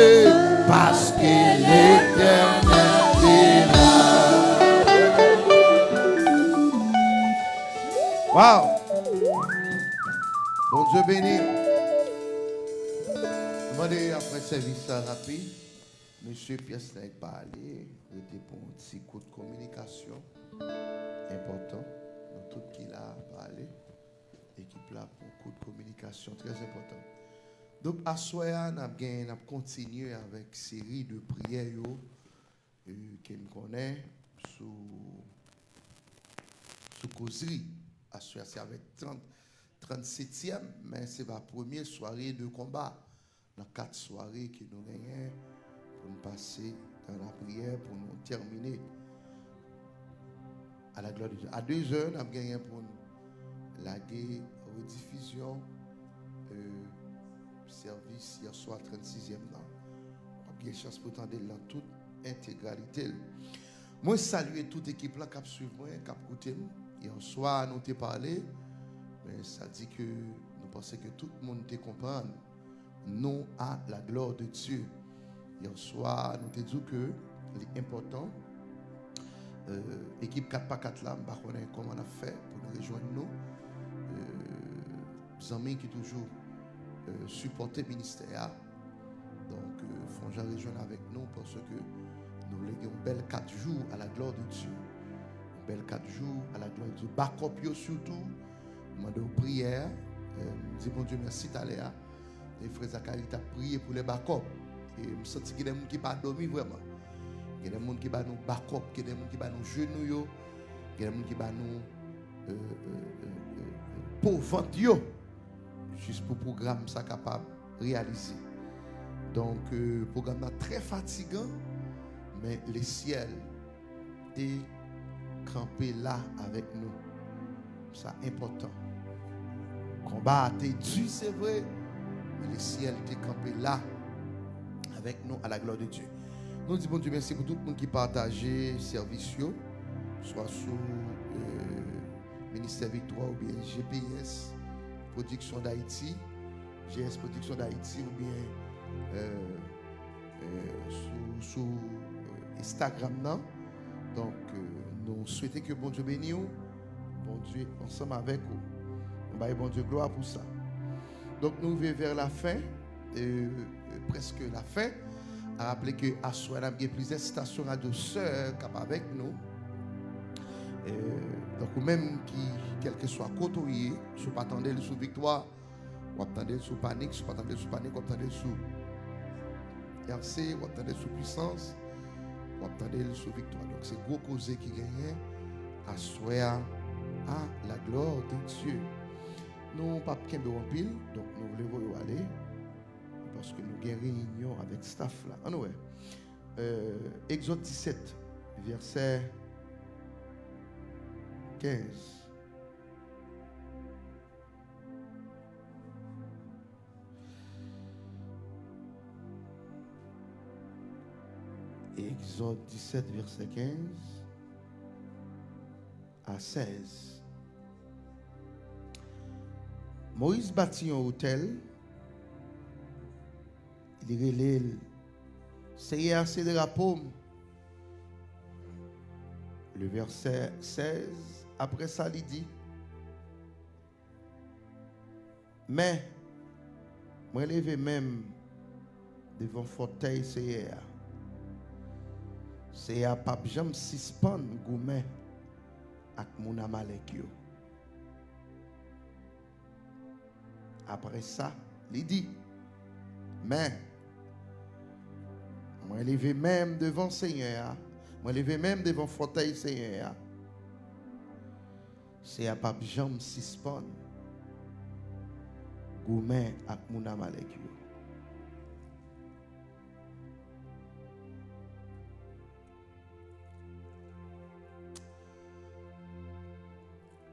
Paske Letènèl te la. Wow! Bondye beni. Mande apre sèvis la rapid. Mesye pyès nèg pa ale, rete pou yon ti kout kominikasyon enpòtan. Nou tout ki la pa ale. Ekip la pou yon kout kominikasyon trè enpòtan. Donk, aswè a, n ap gen, n ap kontinye avèk seri de priyè yo, e, ke n konnen sou, sou kozri. Aswè a, se avèk trant, trannsetyèm, men se pa premye sware de konba nan kat sware ke nou genyen pou n pase nan lapriyè pou nou tèmine. A la glwa de Dye. A de zè, n ap genyen pou n lage redifizyon, e, sèvis yè swa trannsizyèm nan. W ap gen chans pou tande l nan tout entegralite l. Mwen salye tout ekip la k ap swiv mwen, k ap koute m. Yè swa, nou te pale, men sa di ke nou panse ke tout moun te konprann. Non, à la gloire de Dieu. Yè swa, nou te di w ke li enpòtan. Euh, ekip kat pa kat la, m pa konnen kòman n ap fè pou nou rejwenn nou. Euh, zanmi ki toujou, euh, sipòte ministè a. Donk, euh, fè yon jan rejwenn avèk nou, paske nou vle gen yon bèl kat jou à la gloire de Dieu. Yon bèl kat jou à la gloire de Dieu. Bakòp yo sitou, mande w priyè. Euh, m di Bondye mèsi talè a. E frè Zakari t ap priye pou lè bakòp. E m santi gen de moun ki pa dòmi vrèman. Gen de moun ki ba nou bakòp, gen de moun ki ba nou jenou yo, gen de moun ki ba nou, euh, euh, euh, euh, po vant yo, jis pou pwogram sa kapab reyalize. Donk, euh, pwogram nan trè fatigan, men lesyèl te kanpe la avèk nou. Sa enpòtan. Konba a te di, se vre, men lesyèl te kanpe la avèk nou, à la gloire de Dieu. Nou di Bondye mèsi pou tout moun ki pataje sèvis yo, swa sou, euh, Ministè Viktwa oubyen G P S Production d'Haïti, G S Production d'Haïti oubyen, euh, euh, sou, sou, euh, Instagram nan. Donk, euh, nou swete ke Bondye beni w, Bondye ansanm avèk ou. Nou bay Bondye glwa pou sa. Donk, nou rive vè lafen, euh, euh, prèske lafen. A raple ke aswè n ap gen plizyè estasyon radyo sè k ap avèk nou. Euh, donk, ou menm ki, kèlkeswa kote w ye, si w pa tande l sou Viktwa, w ap tande l sou Panik, si w pa tande l sou Panik, w ap tande l sou R C, w ap tande l sou Pwisans, w ap tande l sou Viktwa. Donk, se gwo koze ki genyen aswè a, à la gloire de Dieu. Nou p ap kenbe w anpil, donk nou vle voye w ale, paske nou gen reyinyon avèk staff la. Ann wè. Euh, Egzòd disèt, vèsè kenz. Egzòd disèt, vèsè kenz a sèz. Moyiz bati yon otèl, li rele l Seyè a se drapo m. Le vèsè sèz, apre sa, li di, Men, mwen leve men m devan fòtèy Seyè a. Seyè a p ap janm sispann goumen ak moun Amalèk yo. Apre sa, li di, Men, mwen leve men m devan Senyè a, mwen leve men m devan fòtèy Senyè a. Seyè a p ap janm sispann goumen ak moun Amalèk yo.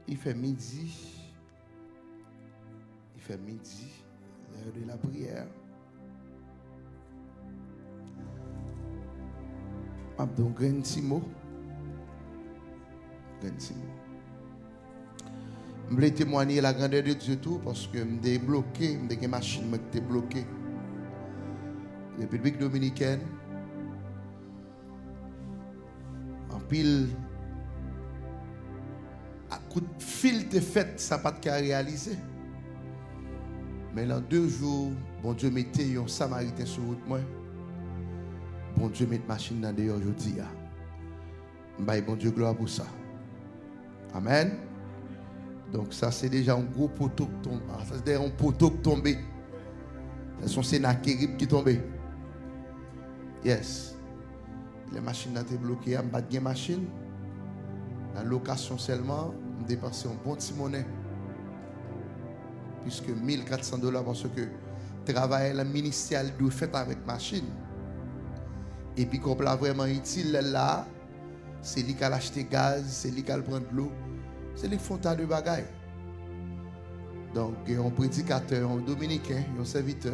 Li fè midi, li fè midi, l'heure de la prière. M ap di yon grenn ti mo. Grenn timoun. M vle temwanye la grandeur de Dieu tou, paske m te bloke, m te gen machin mwen ki te bloke. Repiblik Dominikèn, anpil ak kout fil te fèt, sa pa t ka reyalize. Men lan de jou, Bondye mete yon Samariten sou wout mwen. Bondye met machin nan deyò jodi a. M bay Bondye glwa pou sa. Amèn. Donk, sa se deja yon gwo poto k tonbe. Sa se deja yon poto k tonbe. Sa se yon Senakerib ki tonbe. Yes. Lè machin nan te bloke a, m pa t gen machin. Nan lokasyon sèlman, m depanse yon bon ti monnen. Plis ke mil kat san dola, paske travay lan ministè a li dwe fèt avèk machin. Epi kòb la vrèman itil lè l la a. Se li k al achte gaz, se li k al pran dlo, se li k fè yon ta de bagay. Donk, gen yon predikatè, yon dominiken, yon sèvitè,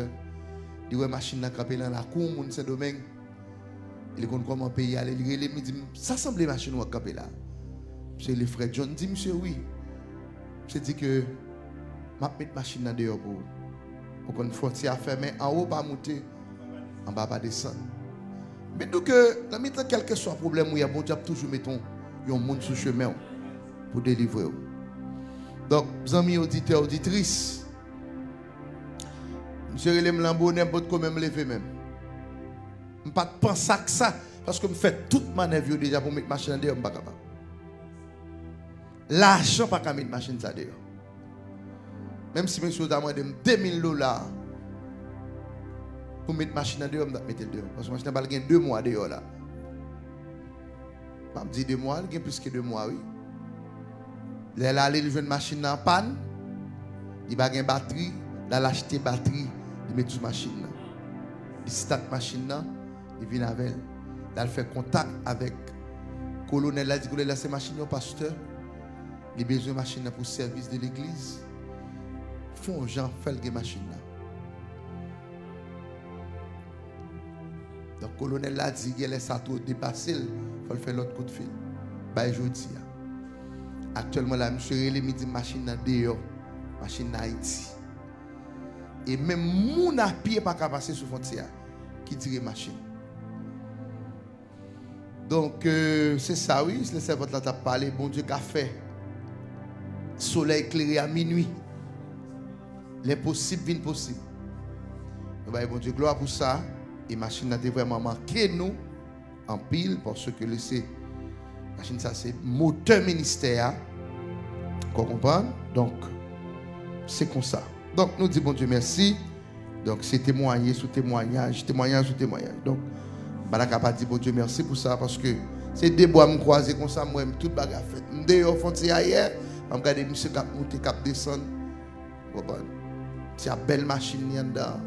li wè machin nan kanpe nan lakou yon moun Sendomeng. Li konn kòman peyi a ye, li rele m, li di m, "Sa sanble machin ou an k kanpe la?" Misye rele Frè John, di misye wi. Misye di ke, "M ap met machin nan deyò pou ou." Ou konn fwontyè a fèmen, anwo pa moute, anba pa desann. Men nou ke, nan mitan kèlkeswa pwoblèm ou ye a, Bondye ap toujou mete yon, yon moun sou chemen w pou delivre w. Donk, zanmi oditè, oditris, misye rele m lan bonè, m potko menm leve menm. M pa t panse ak sa, paske m fè tout manèv yo deja pou m met machin nan deyò, m pa kapab. Lajan pa ka met machin sa deyò. Menm si mesye yo ta mande m de mil dola pou m met machin nan deyò, m t ap mete l deyò. Paske machin nan pral gen de mwa deyò la. M ap di de mwa, li gen plis ke de mwa, wi. Lè l ale, li jwenn machin nan an pàn, li pa gen batri, l al achte batri, li met sou machin nan. Li stat machin nan, li vin avè l. L al fè kontak avèk kolonèl la, di kolonèl la se machin yon pastè. Li bezwen machin nan pou sèvis de legliz. Fè yon jan, fè l gen machin nan. Donk, kolonèl la di, genlè sa twò depase l, fò l fè lòt kout fil. Bay jodi a. Aktyèlman la, misye rele m, li di m machin nan deyò, machin nan Ayiti. E menm moun a pye pa ka pase sou fwontyè a, ki dire machin. Donk, euh, se sa wi, lè sèvant la t ap pale, Bondye ka fè solèy klere a minui. Lenposib vin posib. Nou bay Bondye glwa pou sa, e machin nan te vrèman manke nou anpil, paske li se, machin sa se motè ministè a. Ou konprann? Donk, se konsa. Donk, nou di Bondye mèsi. Donk, se temwaye sou temwayaj, temwayaj sou temwayaj. Donk, m pa ta ka pa di Bondye mèsi pou sa, paske se de bra m kwaze konsa, m wè m tout bagay fèt. M deyò fwontyè a yè, m gade misye k ap moute, k ap desann. Ou konprann? Ti ap bèl machin li anndan.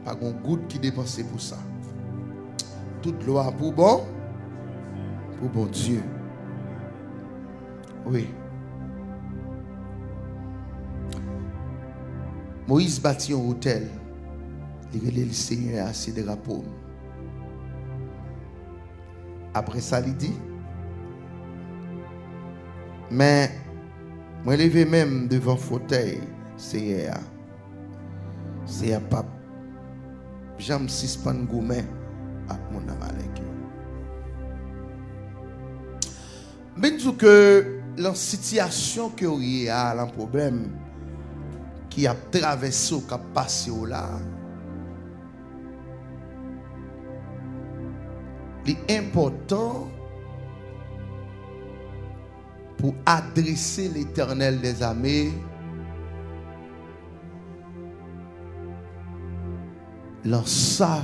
Pa gon goud ki depanse pou sa. Tout glwa pou bon, pou Bondye. Wi. Moyiz bati yon otèl, li rele l Senyè a se drapo m. Apre sa, li di, men mwen leve men m devan fotèy Senyè a. Senyè p ap janm sispann goumen ak moun Amalèk yo. M vin di w ke lan sitiyasyon ke w ye a, lan pwoblèm ki ap travèse w, k ap pase w la, li enpòtan pou adrese Letènèl dèzame lan sa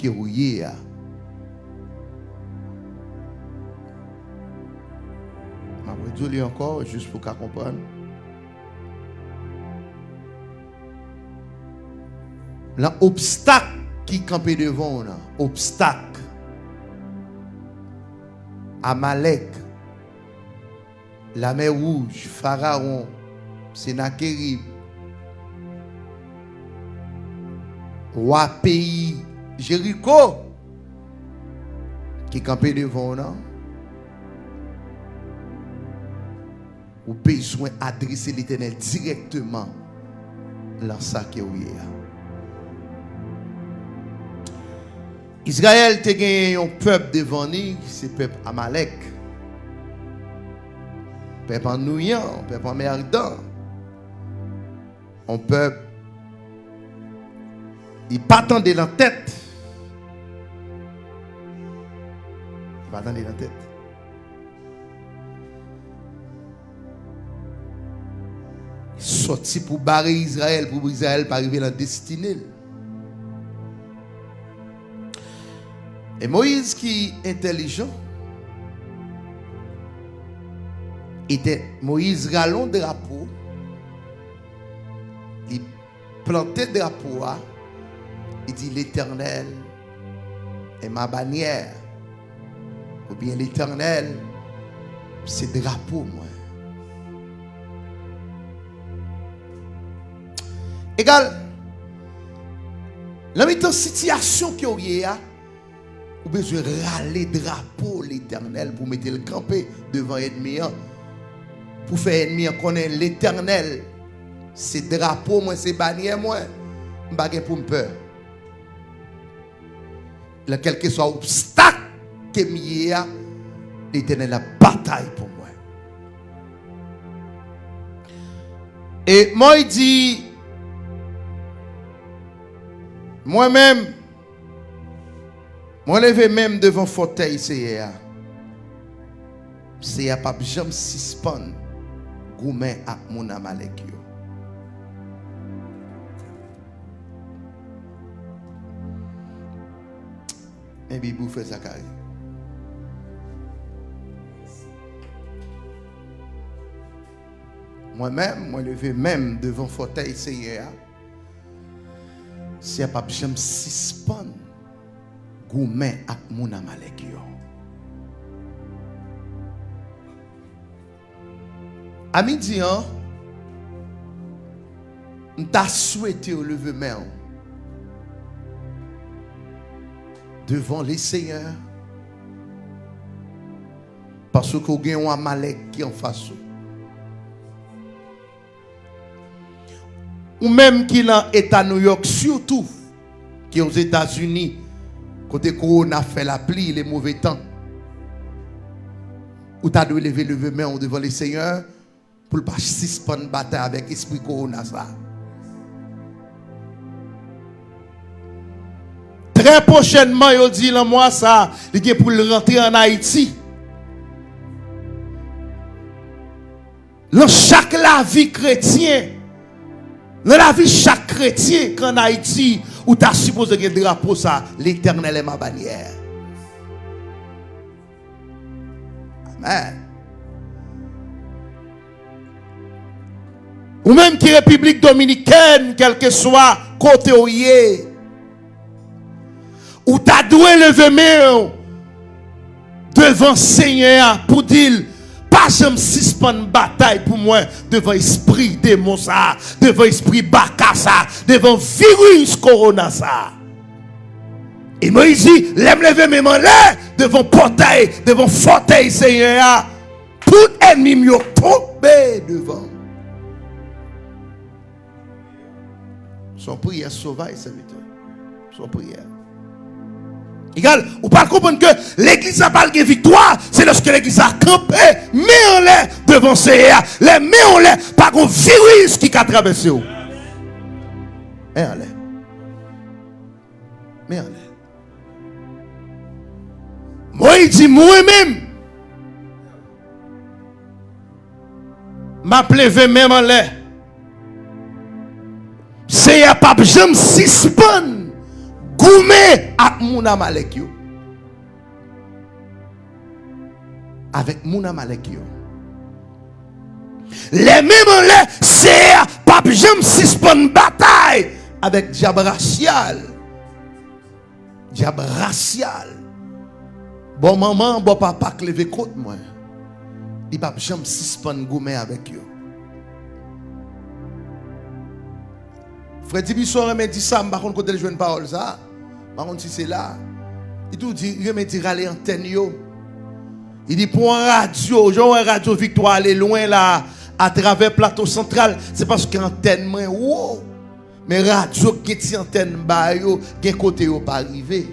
ke w ye a. M ap redi w li ankò, jis pou w ka konprann. Lan obstak ki kanpe devan w nan, obstak, Amalèk, Lamè Wouj, Farawon, Senakerib, wa peyi Jeriko ki kanpe devan w nan, Ou bezwen adrese Letènèl dirèkteman lan sa ke w ye a. Izrayèl te genyen yon pèp devan li, se pèp Amalèk. Pèp annwiyan, pèp anmèdan. Yon pèp, li pa tande lan tèt. Li pa tande lan tèt. Sòti pou bare Izrayèl, pou Izrayèl pa rive lan destine l. E Moyiz ki entèlijan, e te, Moyiz rale yon drapo, li plante drapo a, li di, L'Éternel est ma bannière, oubyen Letènèl se drapo mwen. Egal, lan mitan sitiyasyon ke w ye a, ou bezwen rale drapo Letènèl pou mete l kanpe devan ènmi an. Pou fè ènmi an konnen Letènèl se drapo mwen, se banyè mwen. M pa gen pou m pè. Lan kèlkeswa obstak ke m ye a, Letènèl ap batay pou mwen. E Moyiz di, mwen menm, mwen leve men m devan fòtèy Seyè a. Seyè a p ap janm sispann goumen ak moun Amalèk yo. Men Bib ou, frè Zakari. Mwen menm, mwen leve men m devan fòtèy Seyè a. Seyè a p ap janm sispann goumen ak moun Amalèk yo. A midi an, m ta swete w leve men w devan Lesenyè, paske w gen yon Amalèk ki anfas ou. Ou menm ki nan eta Nouyòk, sitou ki Ozetazini, kote kowona fè lapli, le move tan, ou ta dwe leve, leve men w devan Lesenyè pou l pa sispann batay avèk espri kowona sa a. Trè pwochènman, yo di lan mwa sa a, li gen pou l rantre ann Ayiti. Lan chak lavi kretyen, lan lavi chak kretyen k ann Ayiti, ou ta sipoze gen drapo sa, Letènèl è ma banyè. Amèn. Ou menm ki Repiblik Dominikèn, kèlkeswa kote w ye, ou ta dwe leve men w devan Senyè a pou di l, pa janm sispann batay pou mwen devan espri demon sa a, devan espri baka sa a, devan viris kowona sa a. E Moyiz di, lè m leve men m anlè devan pòtay, devan fòtèy Senyè a, tout ènmi m yo tonbe devan m. Se yon priyè sovaj, sèvitè. Se yon priyè. Egal, ou pa konprann ke legliz la pral gen viktwa, se lòske legliz la kanpe, men anlè devan Seyè a. Lè men anlè, pa gon viris ki ka travèse w. Men anlè. Men anlè. Moyiz di, mwen menm, m ap leve men m anlè. Seyè a p ap janm sispann goumen ak moun Amalèk yo. Avèk moun Amalèk yo. Lè men m anlè, Seyè a p ap janm sispann batay avèk dyab rasyal. Dyab rasyal. Bò manman, bò papa k leve kont mwen. Li p ap janm sispann goumen avèk yo. Frè Dibison renmen di sa, m pa konn kote l jwenn pawòl sa a. M pa konn si se la. Li tou di, li renmen di rale antèn yo. Li di pou yon radyo, jan w wè radyo Viktwa ale lwen la, atravè Plato Santral, se paske antèn mwen wo. Men radyo k gen ti antèn ba yo, gen kote yo pa rive.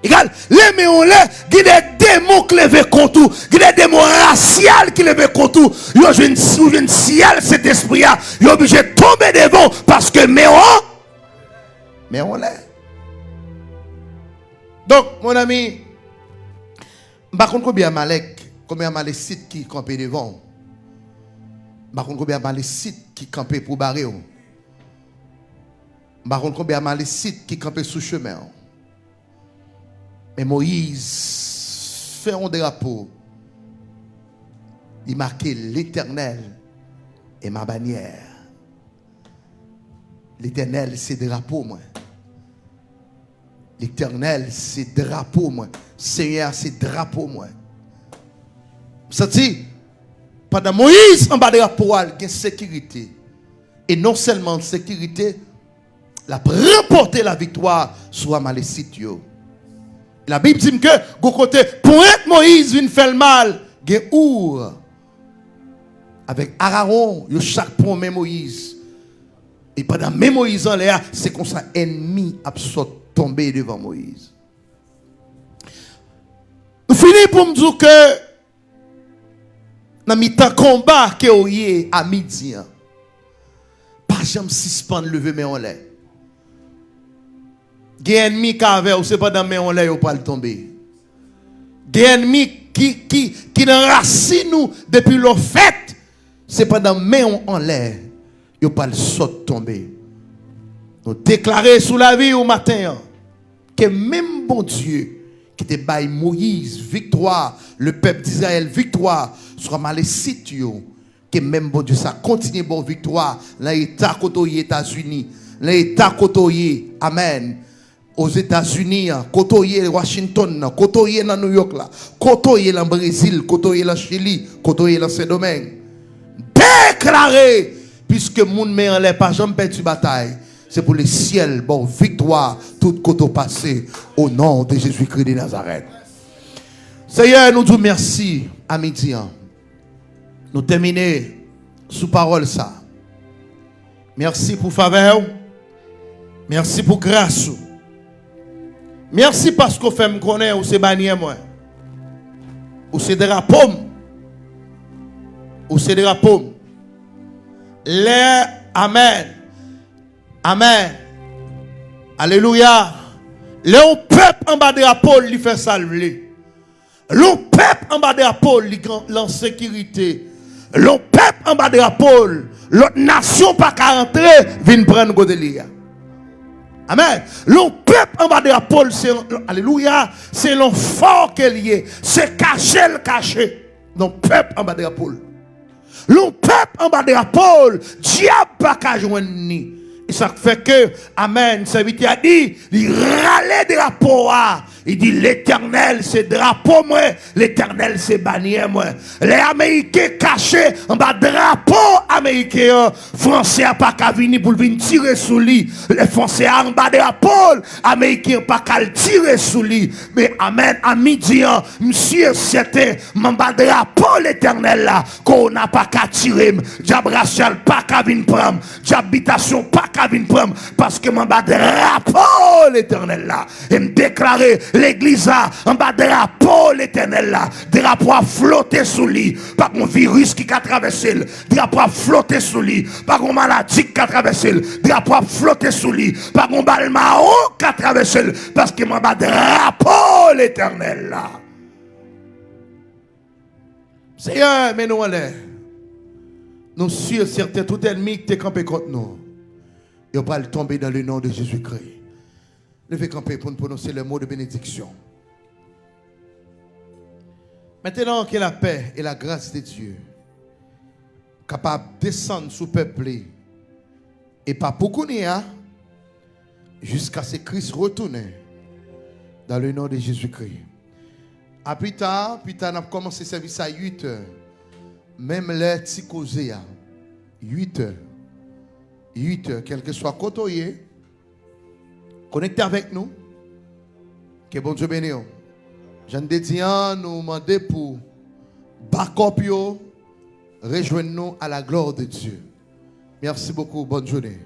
Egal, lè men w anlè, gen de demon k leve kont ou, gen de demon rasyal ki leve kont ou, yo jwenn, ou jwenn syèl Sentespri a, yo oblije tonbe devan w, paske men w, men w anlè. Donk, mon ami, m pa konn konbyen Amalèk, konbyen Amalesit ki kanpe devan w. M pa konn konbyen Amalesit ki kanpe pou bare w. M pa konn konbyen Amalesit ki kanpe sou chemen w. Men Moyiz fè yon drapo, li make: L'Éternel est ma bannière. Letènèl se drapo mwen. Letènèl se drapo mwen. Senyè a se drapo mwen. M santi, pandan Moyiz anba drapo a, l gen sekirite. E non sèlman sekirite, l ap ranpòte laviktwa sou Amalesit yo. Labib di m ke gon kote pwent Moyiz vin fè l mal, gen Our avèk Arawon, yo chak pran men Moyiz. E pandan men Moyiz anlè a, se konsa ènmi ap sot tonbe devan Moyiz. M fini pou m di w ke nan mitan konba ke w ye a midi an, pa janm sispann leve men w anlè. Gen ènmi k avè w, se pandan men w anlè yo pral tonbe. Gen ènmi ki, ki, ki nan rasin ou depi lè w fèt, se pandan men w anlè yo pral sot tonbe. Nou deklare sou lavi w maten an, ke menm Bondye ki te bay Moyiz viktwa, lepèp Dizrayèl viktwa sou Amalesit yo, ke menm Bondye sa kontinye ba w viktwa nan eta kote w ye Etazini, nan eta kote w ye, amèn, Ozetazini an, kote w ye Washington nan, kote w ye nan New York la, kote w ye nan Brezil, kote w ye nan Chili, kote w ye nan Sendomeng. Deklare, piske moun men anlè pa janm pèdi batay, se pou lesyèl ba w viktwa tout kote w pase, o non de Jezikri de Nazarèt. Seyè, nou di w mèsi a midi an. Nou tèmine sou pawòl sa. Mèsi pou favè w. Mèsi pou gras ou. Mèsi paske w fè m konnen ou se banyè mwen. Ou se drapo m. Ou se drapo m. Lè, amèn. Amèn. Alelouya. Lè yon pèp anba drapo l, li fè sa l vle. Lè yon pèp anba drapo l, li gen, l an sekirite. Lè yon pèp anba drapo l, lòt nasyon pa ka rantre vin pran kote li a. Amèn. Lè yon pèp anba drapo l, se, alelouya, se yon fò ke l ye. Se kache l kache. Lè yon pèp anba drapo l. Lè yon pèp anba drapo l, dyab pa ka jwenn li. E sa k fè ke, amèn, sèvitè a di, li rale drapo a. Li di, Letènèl se drapo mwen, Letènèl se banyè mwen. Lè Ameriken kache anba drapo Ameriken an, Fransè a pa ka vini pou l vin tire sou li. Lè Fransè a anba drapo l, Ameriken an pa ka al tire sou li. Men, amèn, a midi an, m si e sèten, m anba drapo Letènèl la. Kowona pa ka tire m. Dyab rasyal pa ka vin pran m. Dyab bitasyon pa ka vin pran m. Paske m anba drapo Letènèl la. E m deklare legliz la anba drapo Letènèl la. Drapo a flote sou li. Pa gon viris ki ka travèse l. Drapo a flote sou li. Pa gon maladi ki ka travèse l. Drapo a flote sou li. Pa gon bal mawon ki ka travèse l. Paske m anba drapo Letènèl la. Seyè, men nou anlè. Nou si e sèten tout ènmi ki te kanpe kont nou, yo pral tonbe dans le nom de Jésus-Christ. Leve kanpe pou n pwononse le mo de benediksyon. Maintenant, que la paix et la grâce de Dieu kapab desann sou pèp li, e pa pou kounye a, jiskaske Kris retounen, dans le nom de Jésus-Christ. A pita, pita n ap kòmanse sèvis a uit è. Menm lè ti koze a. Uit è. Uit è, kèlkeswa kote w ye, konekte avèk nou. Ke Bondye beni w. Jan n te di an, nou mande pou bakòp yo, Rejwenn nou à la gloire de Dieu. Merci beaucoup. Bonne journée.